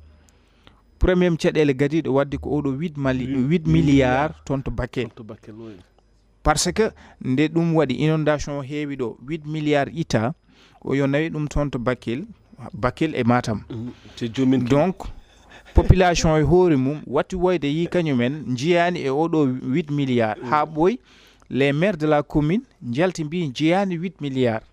Premier caɗele gadiɗo wadde ko oɗo huit milliards toon to Bakel. Par ce que nde ɗum waɗi inondation heewi ɗo huit milliards itta o yo nawi ɗum toon to Bakel, Bakel e Matam. Donc population e hoore mum watti woyde yi kañumen jiyani e oɗo huit milliards ha ɓooy les maires de la commune jalti mbi jiyani huit milliards.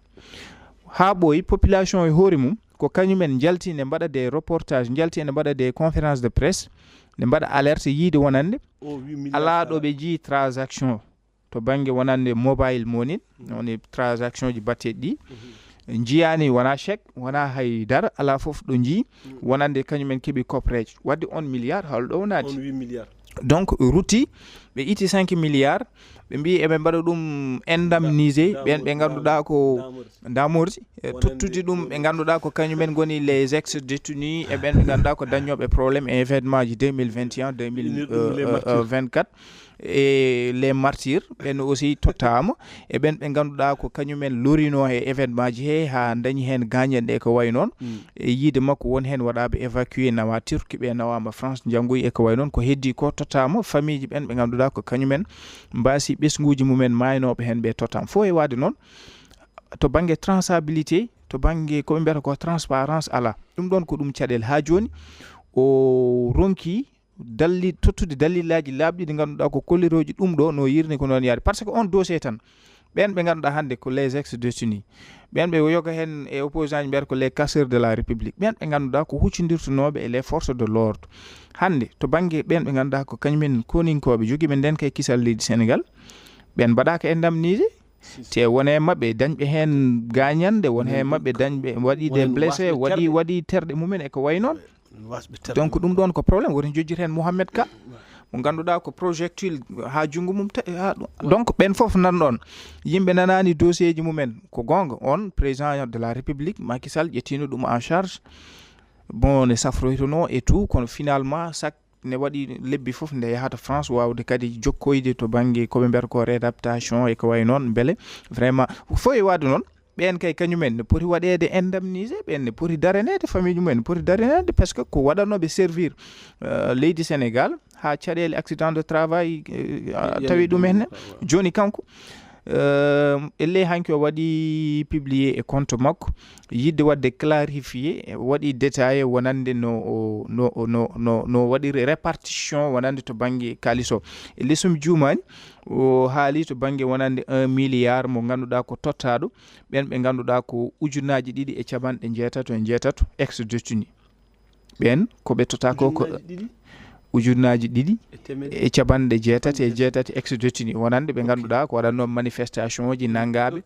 Ha ɓooy population e hoore mum ko kañumen jalti ne mbaɗa des reportages jalti ne mbaɗa des conférences de presse ne mbaɗa alerte yiide wonande ala ɗo ɓe jii transaction to banggue wonande mobile money woni transaction ji batteɗi ɗi jiyani wona chèque wona hay dara ala foof ɗo jii wonande kañumen keeɓi copreje wadde on milliard hawlo ɗo wonade donc rutti ɓe itti cinq milliards ɓe mbi eɓe mbaɗa ɗum indemnisé ɓen ɓe ganduɗa ko damorji e tottude ɗum ɓe ganduɗa ko kañumen goni les ex détenus e ɓen ɓe ganduɗa ko dañoɓe problème e événement ji deux mille vingt et un deux mille vingt-quatre e les martyrs ɓen aussi tottama e ɓen ɓe ganduɗa ko kañumen lorino e événement ji he ha dañi hen gañen ɗe ko way noon e yiide makko won hen waɗaɓe évacué nawa turki ɓe nawama france janngoyi e ko way noon ko heddi ko Totama famille ji ɓen ɓe ngannduɗaa ko kañumen mbaasi ɓesnguuji mumen maaynooɓe heen ɓe totama. Fof e waade noon, to bannge traçabilité, to bannge ko ɓe mbiyata ko transparence alaa. Ɗum ɗoon ko ɗum caɗeele. Haa jooni o ronki dalli, tottude dallillaaji laaɓɗi ɗi ngannduɗaa ko kollirooji ɗum ɗo no yirni ko noon yaade. Par ce que on dossier tan, ɓeen ɓe ngannduɗaa hannde ko les ex-détenus, ɓeen ɓe yoga heen e opposant ji mbiyata ko les casseurs de la République, ɓeen ɓe ngannduɗaa ko huccindirtunooɓe e les forces de l'ordre. Hannde to bannge ɓeen ɓe ngannduɗaa ko kañumen koninkooɓe jogiiɓe nden kay kisal leydi Sénégal, ɓeen mbaɗaaka indemnisé. Te won e maɓɓe dañɓe heen gaañannde, won e maɓɓe dañɓe waɗiiɓe blessé, waɗi, waɗi terɗe mumen e ko wayi noon. Donc ɗum ɗoon ko problème. Woni jojjita heen Mouhamed Ka, mo ngannduɗaa ko projectile haa junngo mum ta-, haa ɗo. Donc ɓeen fof nan ɗoon, yimɓe nanaani dossier ji mumen. Ko goonga, on président de la République, Macky Sall, ƴettiino ɗum en charge. Bon, ne safroytuno et tout, kono finalement, sak ne waɗi lebbi fof nde yahata France, waawde kadi jokkoyde to bannge ko ɓe mbiyata ko réadaptation e ko wayi noon, mbele vraiment fof e waade noon. Ɓeen kay kañumen ne poti waɗeede indemnisé, ɓeen ne poti daraneede, famille mumen ne poti daraneede, parce que ko waɗanooɓe servir, euh, leydi Sénégal haa caɗeele accident de travail, euh, a-, tawi ɗum heen. Jooni kanko, euh, elle hanki o waɗi publié e compte makko, yiɗde waɗde clarifié, waɗi détaillé wonande no o, no o, no, no, no waɗiri répartition wonande to bannge kaalis o. Elle so mi juumaani, o haali to bannge wonande un milliard mo ngannduɗaa ko tottaaɗo ɓeen ɓe ngannduɗaa ko ujunnaaji ɗiɗi e capanɗe njeetato e njeetato ex-détenu. Ɓeen ko ɓe totta ko, ko ujunnaaji ɗiɗi e capanɗe jeetati e jeetati ex-détenu, wonande ɓe ngannduɗaa ko waɗatnoo manifestation ji nanngaaɓe,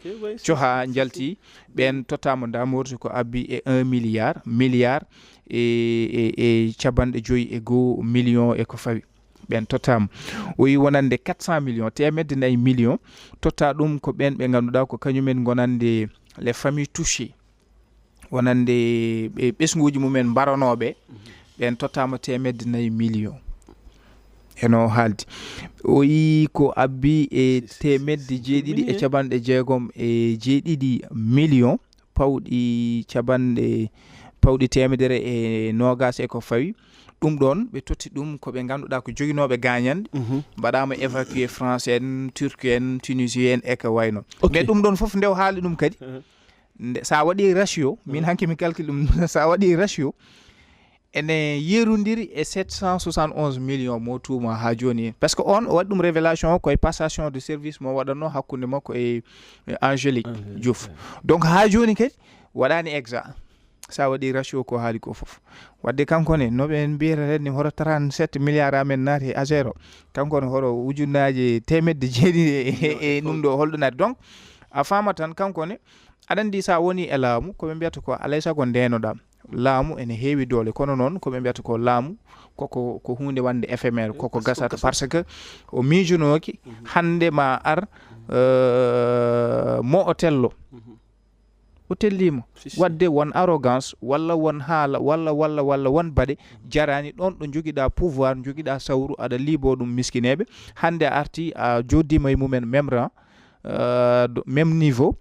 coha njalti, ɓeen tottaama ndamorti ko abbi e un milliard, milliard e, e, e capanɗe joyi e goo million e ko fawi. Ɓeen tottaama. O yi wonande quatre cent millions, teemedde nayi millions, totta ɗum ko ɓeen ɓe ngannduɗaa ko kañumen ngonande les familles touchées. Wonande ɓe ɓesnguuji mumen mbaranooɓe, ɓeen tottaama teemedde nayi millions. Eno haaldi. O yi ko abbi e teemedde jeeɗiɗi e capanɗe jeegom e jeeɗiɗi millions, pawɗi capanɗe, pawɗi teemedere e noogaas e ko fawi. Ɗum ɗoon, ɓe totti ɗum ko ɓe ngannduɗaa ko joginooɓe gaañanɗe, mbaɗaama évacué France en, Turquie en, Tunisie en, e ko wayi noon. Mais ɗum ɗoon fof, nde o haali ɗum kadi, nde, so a waɗi ratio, min hanki mi calcule ɗum, so a waɗi ratio, ene yeerondiri e sept cent soixante-onze millions mo tuuma haa jooni. Parce que on, o waɗi ɗum révélation ko e passation de service mo waɗatnoo hakkunde makko e, e Angélique Diouf. Donc, haa jooni kadi, waɗaani exact. So a waɗi ratio ko haali ko fof. Waɗde kanko ne, no ɓe mbiyata ni, hoto trente-sept milliards amen naati e affaire o. Kanko ne, hoto ujunnaaje teemedde jeeɗiɗi e, e, e ɗum ɗo, holɗo naati. Donc, a faama tan, kanko ne, aɗa anndi so a woni e laamu, ko ɓe mbiyata ko alay sago ndeenoɗaa. Laamu ene heewi doole, kono noon ko ɓe mbiyata ko laamu, koko, ko huunde wonde éphémère, koko gasata, parce que o miijunooki hannde ma ar, euh, mo o tello. O telliima. Waɗde won arrogance, walla won haala, walla, walla, walla won baɗe jaraani ɗoon ɗo njogiɗaa pouvoir, njogiɗaa sawru, aɗa liiboo ɗum miskineeɓe. Hannde a arti, a jooɗdiima e mumen même rang, euh, do-, même niveau.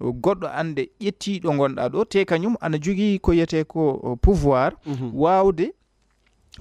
Goɗɗo annde ƴettii ɗo ngonɗaa ɗo, te kañum ana jogii ko yetee ko, euh, pouvoir, waawde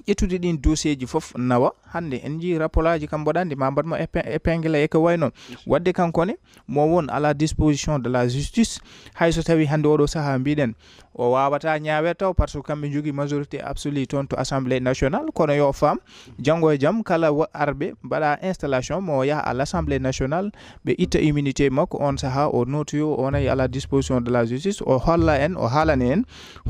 ƴettude ɗiin dossier ji fof nawa. Hannde en njii rapport aji kam mboɗa anndi ma mbaɗ mo épi-, épingle e ko wayi noon. Waɗde kanko ne, mo won à la disposition de la justice, hay so tawi hannde oɗo sahaa mbiɗen o waawata ñaaweede taw, parce que kamɓe njogii majorité absolue toon to Assemblée nationale, kono yo faam, janngo e jam, kala wa-, arɓe mbaɗa installation, mo yaha à l'Assemblée nationale, ɓe itta immunité makko, on sahaa o nootoyo, o wona à la disposition de la justice, o holla en, o haalana en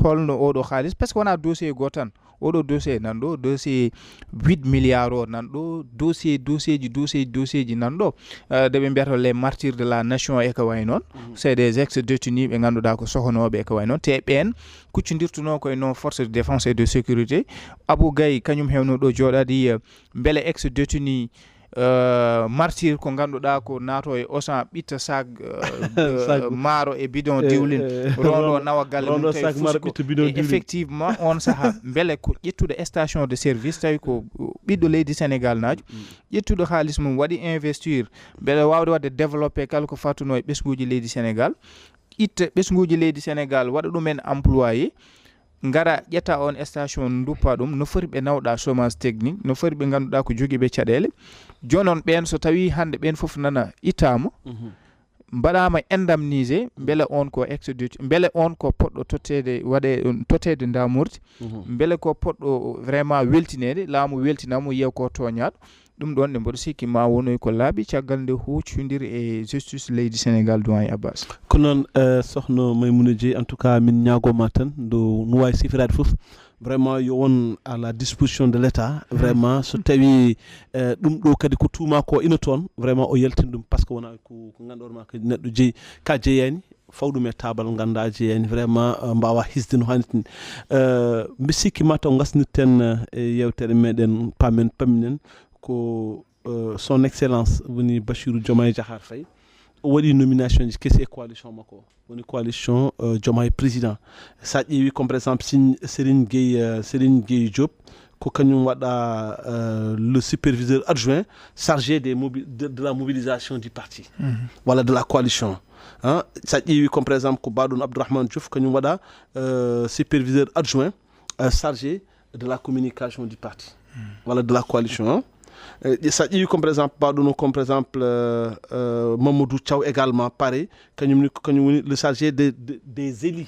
holno oɗo haalis, parce que wonaa dossier gooto tan. Oɗo dossier nan ɗo, dossier huit milliards o nan ɗo, dossier, dossier ji, dossier ji, dossier ji nan ɗo. Euh, nde ɓe mbiyata les martyrs de la nation e ko wayi noon. C'est des ex-détenus ɓe ngannduɗaa ko sohonooɓe e ko wayi noon. Te ɓeen kuccondirtunoo koye noon force de défense et de sécurité. Abou Gaye, kañum heewno ɗo jooɗaade, euh, mbele ex-détenu, euh, martyr ko ngannduɗaa ko naato e Auchan ɓitta sac, euh, euh, maaro e bidon diwlin, rondo nawa galle mum tawi fusko. E effectivement, on sahaa, mbele ko ƴettuɗo station de service, tawi ko ɓiɗɗo leydi Sénégal naajo, ƴettuɗo haalis mum, waɗi investir, mbele waawde waɗde développé kala ko fatunoo e ɓesnguuji leydi Sénégal, itta ɓesnguuji leydi Sénégal, waɗa ɗumen employé, ngara ƴetta on station, nduppa ɗum, no foti ɓe nawɗa chômage technique, no foti ɓe ngannduɗaa ko jogiiɓe caɗeele. Jooni noon ɓeen, so tawii hannde ɓeen fof nana ittaama, mbaɗaama indemnisé, mbele on ko ex-détenu, mbele on ko poɗɗo totteede, waɗe, totteede ndaamordi, mbele ko poɗɗo vraiment weltineede, laamu weltinamo, yiya ko tooñaaɗo. Ɗum ɗoon, nde mboɗo sikki ma wonoy ko laaɓi caggal nde huccondiri e justice leydi Sénégal, doyen Abbas. Ko noon, eh, sohno Maimouna Dieye, en tout cas, min ñaagooma tan ndu no waawi sifiraade fof, vraiment, yo won à la disposition de l'État, vraiment, so tawii, eh, ɗum ɗo kadi ko tuuma ko ina toon, vraiment, o yaltin ɗum, parce que wona ko, ko ngannduɗaa ma kadi neɗɗo jeyi, ka jeyaani, faw ɗum e taabal, ngannda jeyaani, vraiment, eh, mbaawa hisde no haanirta ni. Eh, mbi sikki ma taw ngasnirten, eh, e yeewtere meɗen, paamen, pamminen ko, eh, son excellence woni Bassirou Diomaye Diakhar Faye. O waɗi nomination ji kesi e coalition makko. Woni coalition, eh, Diomaye président. Sa ƴeewi comme par exemple Signe-, Serigne Gueye, eh, Serigne Gueye Diop, ko kañum waɗa, eh, le superviseur adjoint chargé des mobi-, de, de la mobilisation du parti. Walla de la coalition. Hein? Sa ƴeewi comme par exemple ko baɗon Abdourahmane Diouf, kañum waɗa, eh, superviseur adjoint, eh, chargé de la communication du parti. Walla de la coalition, hein. Eh, sa ƴeewi comme par exemple, baɗon comme par exemple, eh, eh, Mamadou Thiaw également, pareil, kañum ni, kañum woni le chargé de, de, des élus.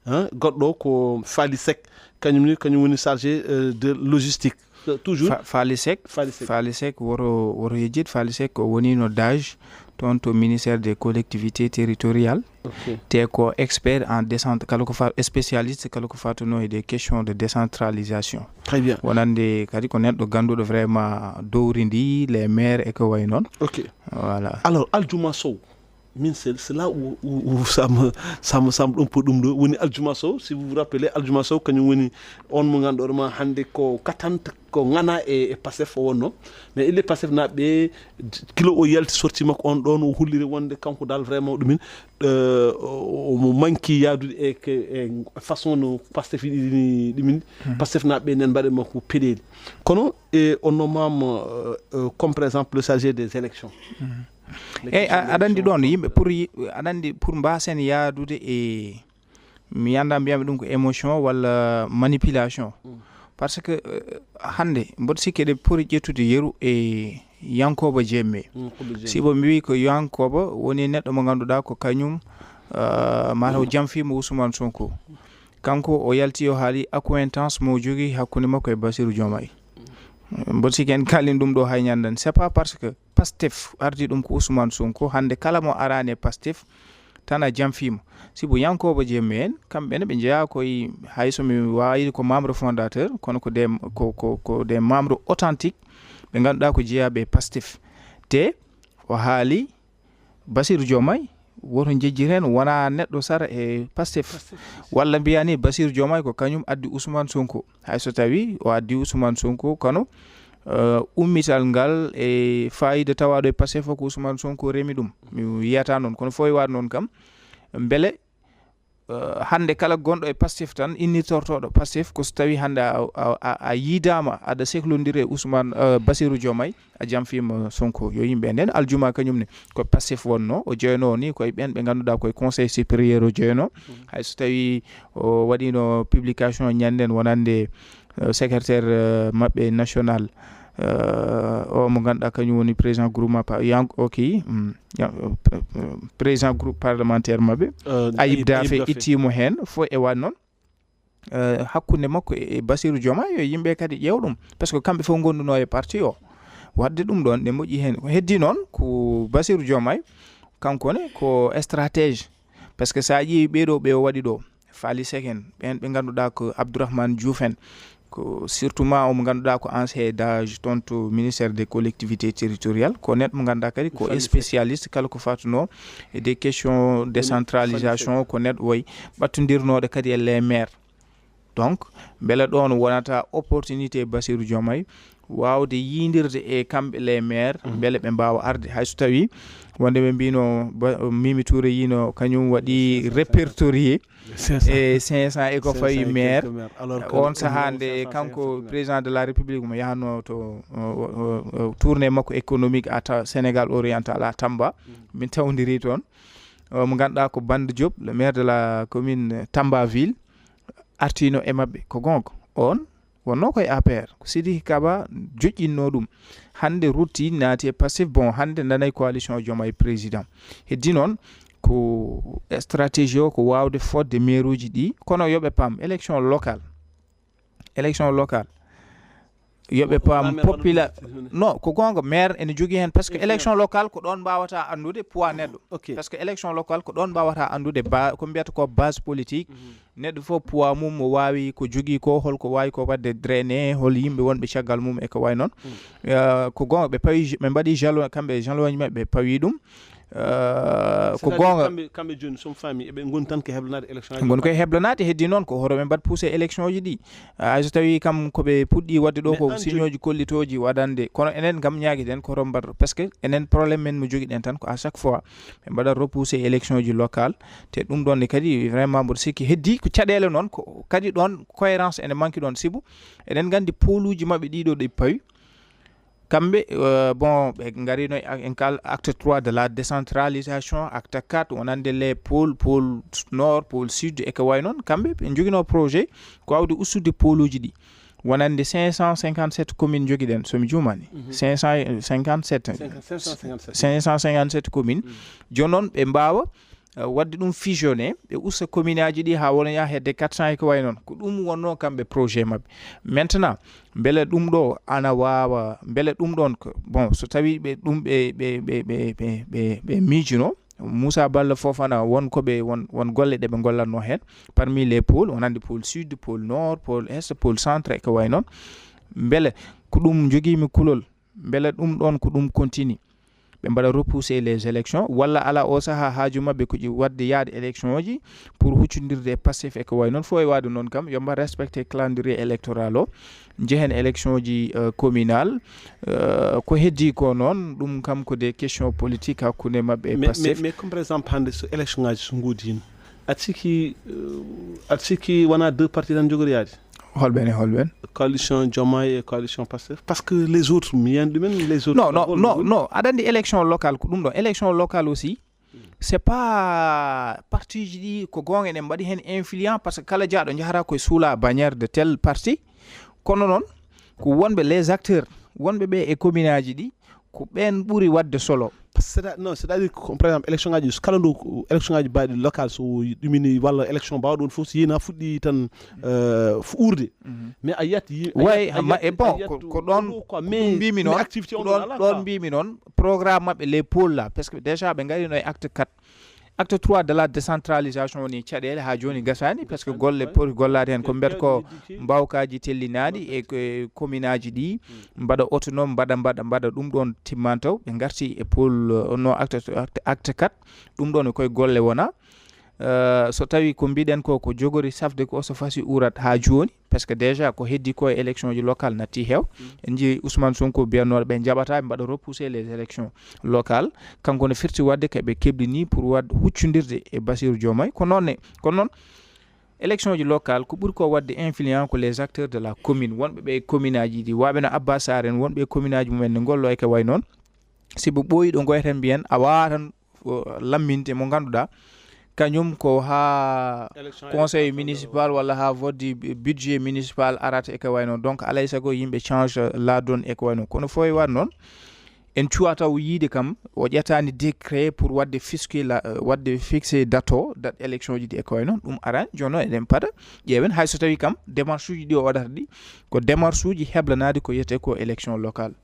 Hein? Goɗɗo ko Faly Seck, kañum ni, kañum woni chargé, eh, de logistique. Eh, toujours. Fa-, Faly Seck, Faly Seck. Faly Seck woto, woto yejjit, Faly Seck o wonino DAGE toon to ministère des collectivités territoriales. Ok. Te ko expert en décent-, kala ko fa-, spécialiste kala ko fatunoo e des questions de décentralisation. Très bien. Wonande kadi ko neɗɗo gannduɗo vraiment dowri ndi, les maires e ko wayi noon. Ok. Voilà. Alors, Aljuma Sow, min c'est, c'est là où, où, où ça me, ça me semble un peu ɗum ɗo. Woni Aljuma Sow, si vous vous rappelez, Aljuma Sow, kañum woni on mo ngannduɗaa ma hannde ko katanta, ko ŋana e, e Pastef o wonno. Mais il est Pastef naaɓe, kilo o yalti sorti makko on ɗoon, o holliri wonde kanko dal vraiment ɗumin, eh, o, omo manki yaadude e ke, e façon no Pastef yiɗi ɗumin. Pastef naaɓe nen mbaɗe makko peɗeeli. Kono, e, on nommama, eh, eh, comme par exemple le chargé des élections. Eyyi, a-, aɗa anndi ɗoon, yimɓe pour yi-, aɗa anndi pour mbaasen yaadude e, mi anndaa mbiyami ɗum ko émotion walla manipulation. Parce que, eh, hannde mboɗo sikki eɗen poti ƴettude yeru e yankooba Jemme. Sibu mi wii ko yankooba woni neɗɗo mo ngannduɗaa ko kañum, eh, mataw jamfiima Ousmane Sonko. Kanko o yalti o haali accointance mo jogii hakkunde makko e Bassirou Diomaye. Mboɗo sikki en kaalin ɗum ɗo hay ñannde. C'est pas parce que Pastef ardi ɗum ko Ousmane Sonko. Hannde kala mo araani e Pastef tan a jamfiima. Sibu yankooba Jemme en, kamɓe ne ɓe njeyaa koye, hay so mi waawii ko membre fondateur, kono ko des, ko, ko, ko des membres authentiques ɓe ngannduɗaa ko jeyaaɓe e Pastef. Te o haali Bassirou Diomaye woto njejjit heen, wona neɗɗo sara e Pastef. Walla mbiyaa ni Bassirou Diomaye ko kañum addi Ousmane Sonko. Hay so tawii o addi Ousmane Sonko, kono, eh, ummital ngal e faayiida tawaaɗo e Pastef o ko Ousmane Sonko remi ɗum. Mi yiyata noon, kono fooy waat noon kam, mbele, eh, hannde kala gonɗo e Pastef tan, innirtortooɗo Pastef ko so tawii hannde a, a, a, a yiidaama aɗa seklondiri e Ousmane, eh, Bassirou Diomaye, a jamfiima Sonko. Yo yimɓe nden, aljuma kañum ne ko Pastef wonno, o joyno ni koye ɓen ɓe ngannduɗaa koye Conseil supérieur o joyno. Hay so tawii o waɗino publication ñannden wonande, eh, secrétaire, eh, maɓɓe national, eh, o mo ngannduɗaa kañum woni président groupement pa-, yank-, ok, mm, ya-, eh, président groupe parlementaire maɓɓe, eh, Ayib Ayib, Daffé Ayib Daffé. Ittiimo heen, fof e waat noon. Eh, hakkunde makko e, e Bassirou Diomaye, yo yimɓe kadi ƴeew ɗum. Parce que kamɓe fof ngondunoo e parti o. Waɗde ɗum ɗoon, ne moƴƴi heen. Ko heddi noon, ko Bassirou Diomaye, kanko ne, ko stratège. Parce que so a ƴeewi ɓee ɗo, ɓe o waɗi ɗo, Faly Seck en, ɓeen ɓe ngannduɗaa ko Abdourahmane Diouf en, ko surtout ma omo ngannduɗaa ko ancien DAGE toon to ministère des collectivités territoriales, ko neɗɗo mo ngannduɗaa kadi ko Faly Seck. Spécialiste kala ko fatunoo e des questions décentralisation, ko neɗɗo woy ɓattondirnooɗo kadi e les maires. Donc, mbele ɗoon wonata opportunité Bassirou Diomaye waawde yiindirde e kamɓe les maires, mbele ɓe mbaawa arde. Hay so tawii wonde ɓe mbino ba-, Mimi Touré yino kañum waɗi répertorié e cinq cents e ko fawi maire. Alors que on sahaa nde kanko président de la République mo yahanno to, o, o, o, o, tournée makko économique à Ta-, Sénégal oriental à Tamba. Min tawdiri toon. O, mo ngannduɗaa ko Banda Diop, le maire de la commune Tamba Ville. artiino e maɓɓe, ko goonga. On wonnoo koye A P R, ko Sidiki Kaba joƴƴinnoo ɗum. Hannde rutti, naati e Pastef. Bon, hannde nanay coalition Diomaye Président. Heddi noon ko stratégie o, ko waawde fodde maire uji ɗi, kono yo ɓe paam, élection locale, élection locale, yo ɓe paam popula-, non, ko goonga, maire ene jogii heen, parce que élection locale ko ɗoon mbaawata anndude poids neɗɗo. Parce que élection locale ko ɗoon mbaawata anndude ba-, ko mbiyata ko base politique. Neɗɗo fof poids mum, o waawi ko jogii ko, holko waawi ko waɗde drainer, hol yimɓe wonɓe caggal mum e ko wayi noon. Eh, ko goonga, ɓe pawi, ɓe mbaɗi jalon, kamɓe e jalonji maɓɓe, ɓe pawi ɗum. Eh, ko goonga. Kamɓe, kamɓe jooni, so mi faami, eɓe ngoni tan ko heblanaade élection aji. Ngoni koye heblanaade, heddi noon ko hoto ɓe mbaɗ poussé élection ji ɗi. Hay so tawii kam ko ɓe puɗɗi waɗde ɗo ko signaux ji kollitooji waɗande. Kono enen kam ñaagiɗen ko hoto mbaɗ, parce que enen problème men mo jogiɗen tan ko à chaque fois ɓe mbaɗa repousser élection ji locale. Te ɗum ɗon ne kadi vraiment mboɗo sikki heddi ko caɗeele noon, ko kadi ɗon cohérence ene manque ɗon, sibu eɗen nganndi pôluji maɓɓe ɗiɗo ɗi pawi. Kamɓe, euh, bon, ɓe ngarino e, en kal acte trois de la décentralisation, acte quatre, wonande les pôles, pôle nord, pôle sud, e ko wayi noon. Kamɓe ɓe njogino projet ko wawde ustude pôluji ɗi. Wonande cinq cent cinquante-sept commune njogiɗen, so mi juumani. Mhm. Cinq cent cinquante-sept. Cinq cent cinquante-sept. Cinq cent cinquante-sept commune. Mhm. Jooni noon ɓe mbaawa, eh, waɗde ɗum fusionné, ɓe usta commune aji ɗi haa wona yaha hedde quatre cent e ko wayi noon. Ko ɗum wonnoo kamɓe projet maɓɓe. Maintenant, mbele ɗum ɗo ana waawa, mbele ɗum ɗon ko, bon, so tawii ɓe ɗum ɓe, ɓe, ɓe miijuno, Moussa Balla Fofana, won ko ɓe, won, won golle ɗe ɓe ngollatnoo heen, parmi les pôles, wonande pôle sud, pôle nord, pôle est, pôle centre, e ko wayi noon. Mbele ko ɗum njogiimi kulol, mbele ɗum ɗon ko ɗum continue? Ɓe mbaɗa repousser les élections, walla ala o sahaa haaju maɓɓe ko ƴi-, waɗde yaade élection ji pour huccondirde e Pastef e ko wayi noon. Fof e waade noon kam, yo mbaɗ respecter calendrier électoral o, njehen élection ji, euh, communal, euh, ko heddi ko noon, ɗum kam ko des questions politiques hakkunde maɓɓe e Pastef. Mais, mais comme par exemple hannde so élection ngaji so ngoodino, aɗa sikki, euh, aɗa sikki wona deux partis tan njogori yaade? Holɓen e holɓen? Coalition Diomaye e coalition Pastef. Parce que les autres, mi yiyan ɗumen, les autres. Non, non, non, non. Aɗa anndi élection locale ko ɗum ɗo. Élection locale aussi, c'est pas parti ji ɗi ko goonga ene mbaɗi heen influent, parce que kala jaaɗo njahata koye sous la bannière de tel parti. Kono noon, ko wonɓe les acteurs, wonɓe ɓe e commune aji ɗi, ko ɓeen ɓuri waɗde solo. Parce que c'est-à-, non, c'est-à-dire que, par exemple, élection ngaji, so kala ɗo élection ngaji mbaɗi local, so ɗumini walla élection mbaɗo ɗon fof, so yina fuɗɗi tan, euh, fu-, uurde. Mhm. Mais a yiyat yi-, a way, yiyat, a ma-, yiyat, e bon, a yiyat ko, ko ɗon, ɗo quoi, ko mais, ɗum mbimi mais noon, activité ko on ɗon, ala ɗon quoi. Mbimi noon, programme maɓɓe les pôles là, parce que déjà ɓe ngarino e acte quatre. Acte trois de la décentralisation woni caɗeele haa jooni gasaani, parce que golle poti gollaade heen. Ko mbiyata ko mbawkaaji tellinaaɗi e ko, e commune aji ɗi, mbaɗa autonome, mbaɗa, mbaɗa, mbaɗa ɗum ɗon timmantaw. Ɓe ngarti e pôle, euh, no acte, acte, acte quatre. Ɗum ɗon e koye golle wona. Euh, so tawi ko mbiɗen ko, ko jogori safde ko, so fasi urat haa jooni, parce que déjà ko heddi ko e élection ji locale natti heew. Mm. En njii Ousmane Sonko mbiyatnooɗo ɓe njaɓata, ɓe mbaɗa repousser les élections locales. Kanko ne firti waɗde ko ɓe keblini pour waɗ huccondirde e Bassirou Diomaye. Ko noon ne, kono noon, élection ji locale ko ɓuri ko waɗde influent ko les acteurs de la commune, wonɓe ɓe commune aji ɗi, waɓe no Abbas Sarr en, wonɓe e commune aji mumen ne ngollo e ko way noon. Si ɓe ɓooyi ɗo ngoyten mbiyen, a waawaa tan, o, lamminde mo ngannduɗaa, kañum ko haa conseil municipal walla haa vote du budget municipal arata e ko way noon. Donc, alay sago yimɓe change la donne e ko way noon. Kono fof e waɗ noon, en cuwa taw yiide kam, o ƴettaani décret pour waɗde fixer la, euh, waɗde fixer date o, date élection ji ɗi e ko way noon. Ɗum arani, jooni noon eɗen pada, ƴeewen hay so tawi kam démarche uji ɗi o waɗata ɗi, ko démarche uji heblanaade ko wiyetee ko élection locale.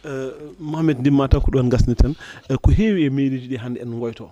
Euh, Mohamed, ndimma taw ko ɗoon ngasni tan. Euh, ko heewi e mairie ji ɗi hannde en ngoyto.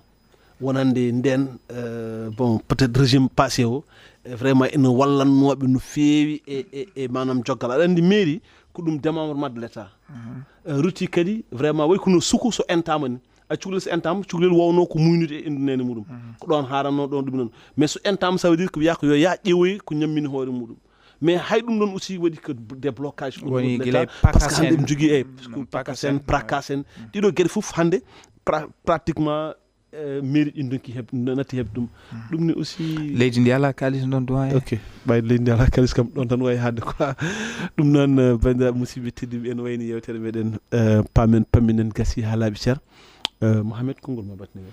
Wonande ndeen, euh, bon, peut-être régime passé o, euh, vraiment ene wallannooɓe no feewi e, e, e maanaam joggal. Aɗa anndi mairie ko ɗum démembrement de l'État. Mhm. Euh, rutti kadi vraiment way kono suku so entaama ni. A cukalel so entaama, cukalel wowno ko muynude e indu nene muɗum. Mhm. Ko ɗoon haaranno ɗoon ɗum noon. Mais so entaama, ça veut dire ko wiya ko yo yaa ƴeewoy ko ñammini hoore muɗum. Mais hay ɗum ɗon aussi waɗi ko déblocage au niveau de l'État, parce que hannde ɓe njogii e pakasen, prakasen. Ɗiɗo geɗe fof hannde pra-, pratiquement, euh, mairie ɗin donki heɓ-, natti heɓ ɗum. Hmm. Ɗum ne aussi leydi ndi alaa kaalis noon, doyen. Ok. Ɓay leydi ndi alaa kaalis kam, ɗon tan wayi hannde quoi. Ɗum noon, euh, banndiraaɓe musidɓe tedduɓe, en wayni yewtere meɗen, euh, paamen, pamminen gasi haa laaɓi cer. Euh, Mohamed, konngol ma batni men.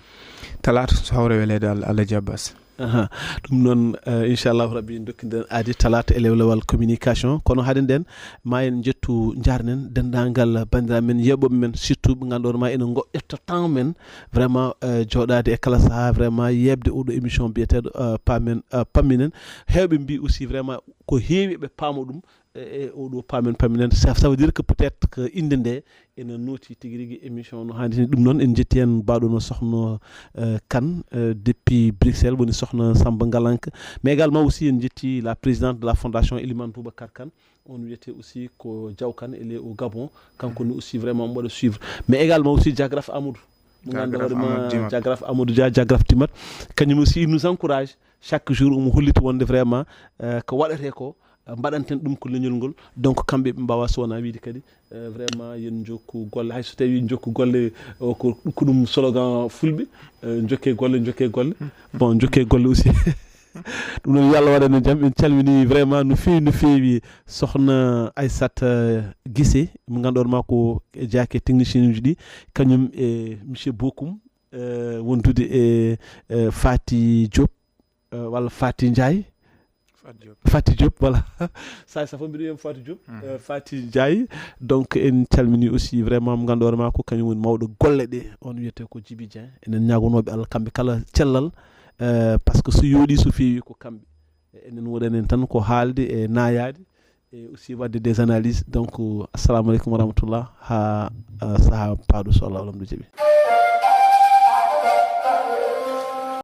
Talaata so hawre weleede Allah, Allah jabbas. Aha. Ɗum noon, eh, inchallahu rabbi, dokkiɗen aadi talaata e lewlewal communication. Kono haaɗi nden, ma en njettu, njarnen denndaangal banndiraaɓe men, yeeɓooɓe men, surtout ɓe ngannduɗon ma ene ngo ƴetta temps men, vraiment, eh, jooɗaade e kala sahaa, vraiment yeeɓde oɗo émission biyeteeɗo, eh, Paamen, eh, Pamminen. Heewɓe mbi aussi vraiment ko heewi ɓe paama ɗum, e, e oɗo Paamen Pamminen. Ça, ça veut dire que peut-être que innde nde ene nooti tigi rigi émission no haandi ni. Ɗum noon en njetti heen mbaɗo no sohno, eh, Kane, eh, depuis Bruxelles, woni sohna Samba Ngalanka. Mais également aussi en njetti la présidente de la fondation, Elimane Boubacar Kane. On wiyete aussi ko Diaw Kane, elle est au Gabon. Kanko ni aussi vraiment omo waɗa suivre. Mais également aussi Diagraf Amadou. Mo ganduɗa Diagraf hoore ma Amadou Dimat. Diagraf Amadou Dia, Diagraf Timat. Kañum aussi il nous encourage chaque jour, omo holliti wonde vraiment, eh, ko waɗete ko, eh, mbaɗanten ɗum ko leñol ngol. Donc kamɓe ɓe mbawa so wona wiide kadi, eh, vraiment yen jokku golle. Hay so tawi jokku golle, o ko, ko ɗum slogan fulɓe, eh, jokke golle, jokke golle. Bon, jokke golle aussi. Ɗum noon yo Allah waɗan en jam. En calmini vraiment no feewi, no feewi sohna Aissata Guissé, mo ganduɗon ma ko e jaake technicien uji ɗi. Kañum e monsieur Bokum, eh, wondude e, eh, Fati Diop, eh, walla Fati Ndiaye. Fati Diop. Fati Diop, voilà. Sa, sa fof mbiɗo wiyam Fati Diop, eh, Fati Ndiaye. Donc en calmini aussi vraiment mo ganduɗon ma ko kañum woni mawɗo golle ɗe. On wiyete ko Djibi Dieng. Enen ñaagonooɓe Allah kamɓe kala cellal, eh, parce que so yooɗi so feewi ko kamɓe. E enen woɗanen tan ko haalde e nayaade e aussi waɗde des analyses. Donc, assalamu aleykum wa rahmatullah. Ha, eh, saha paaɗo so Allah lamɗo jaɓi.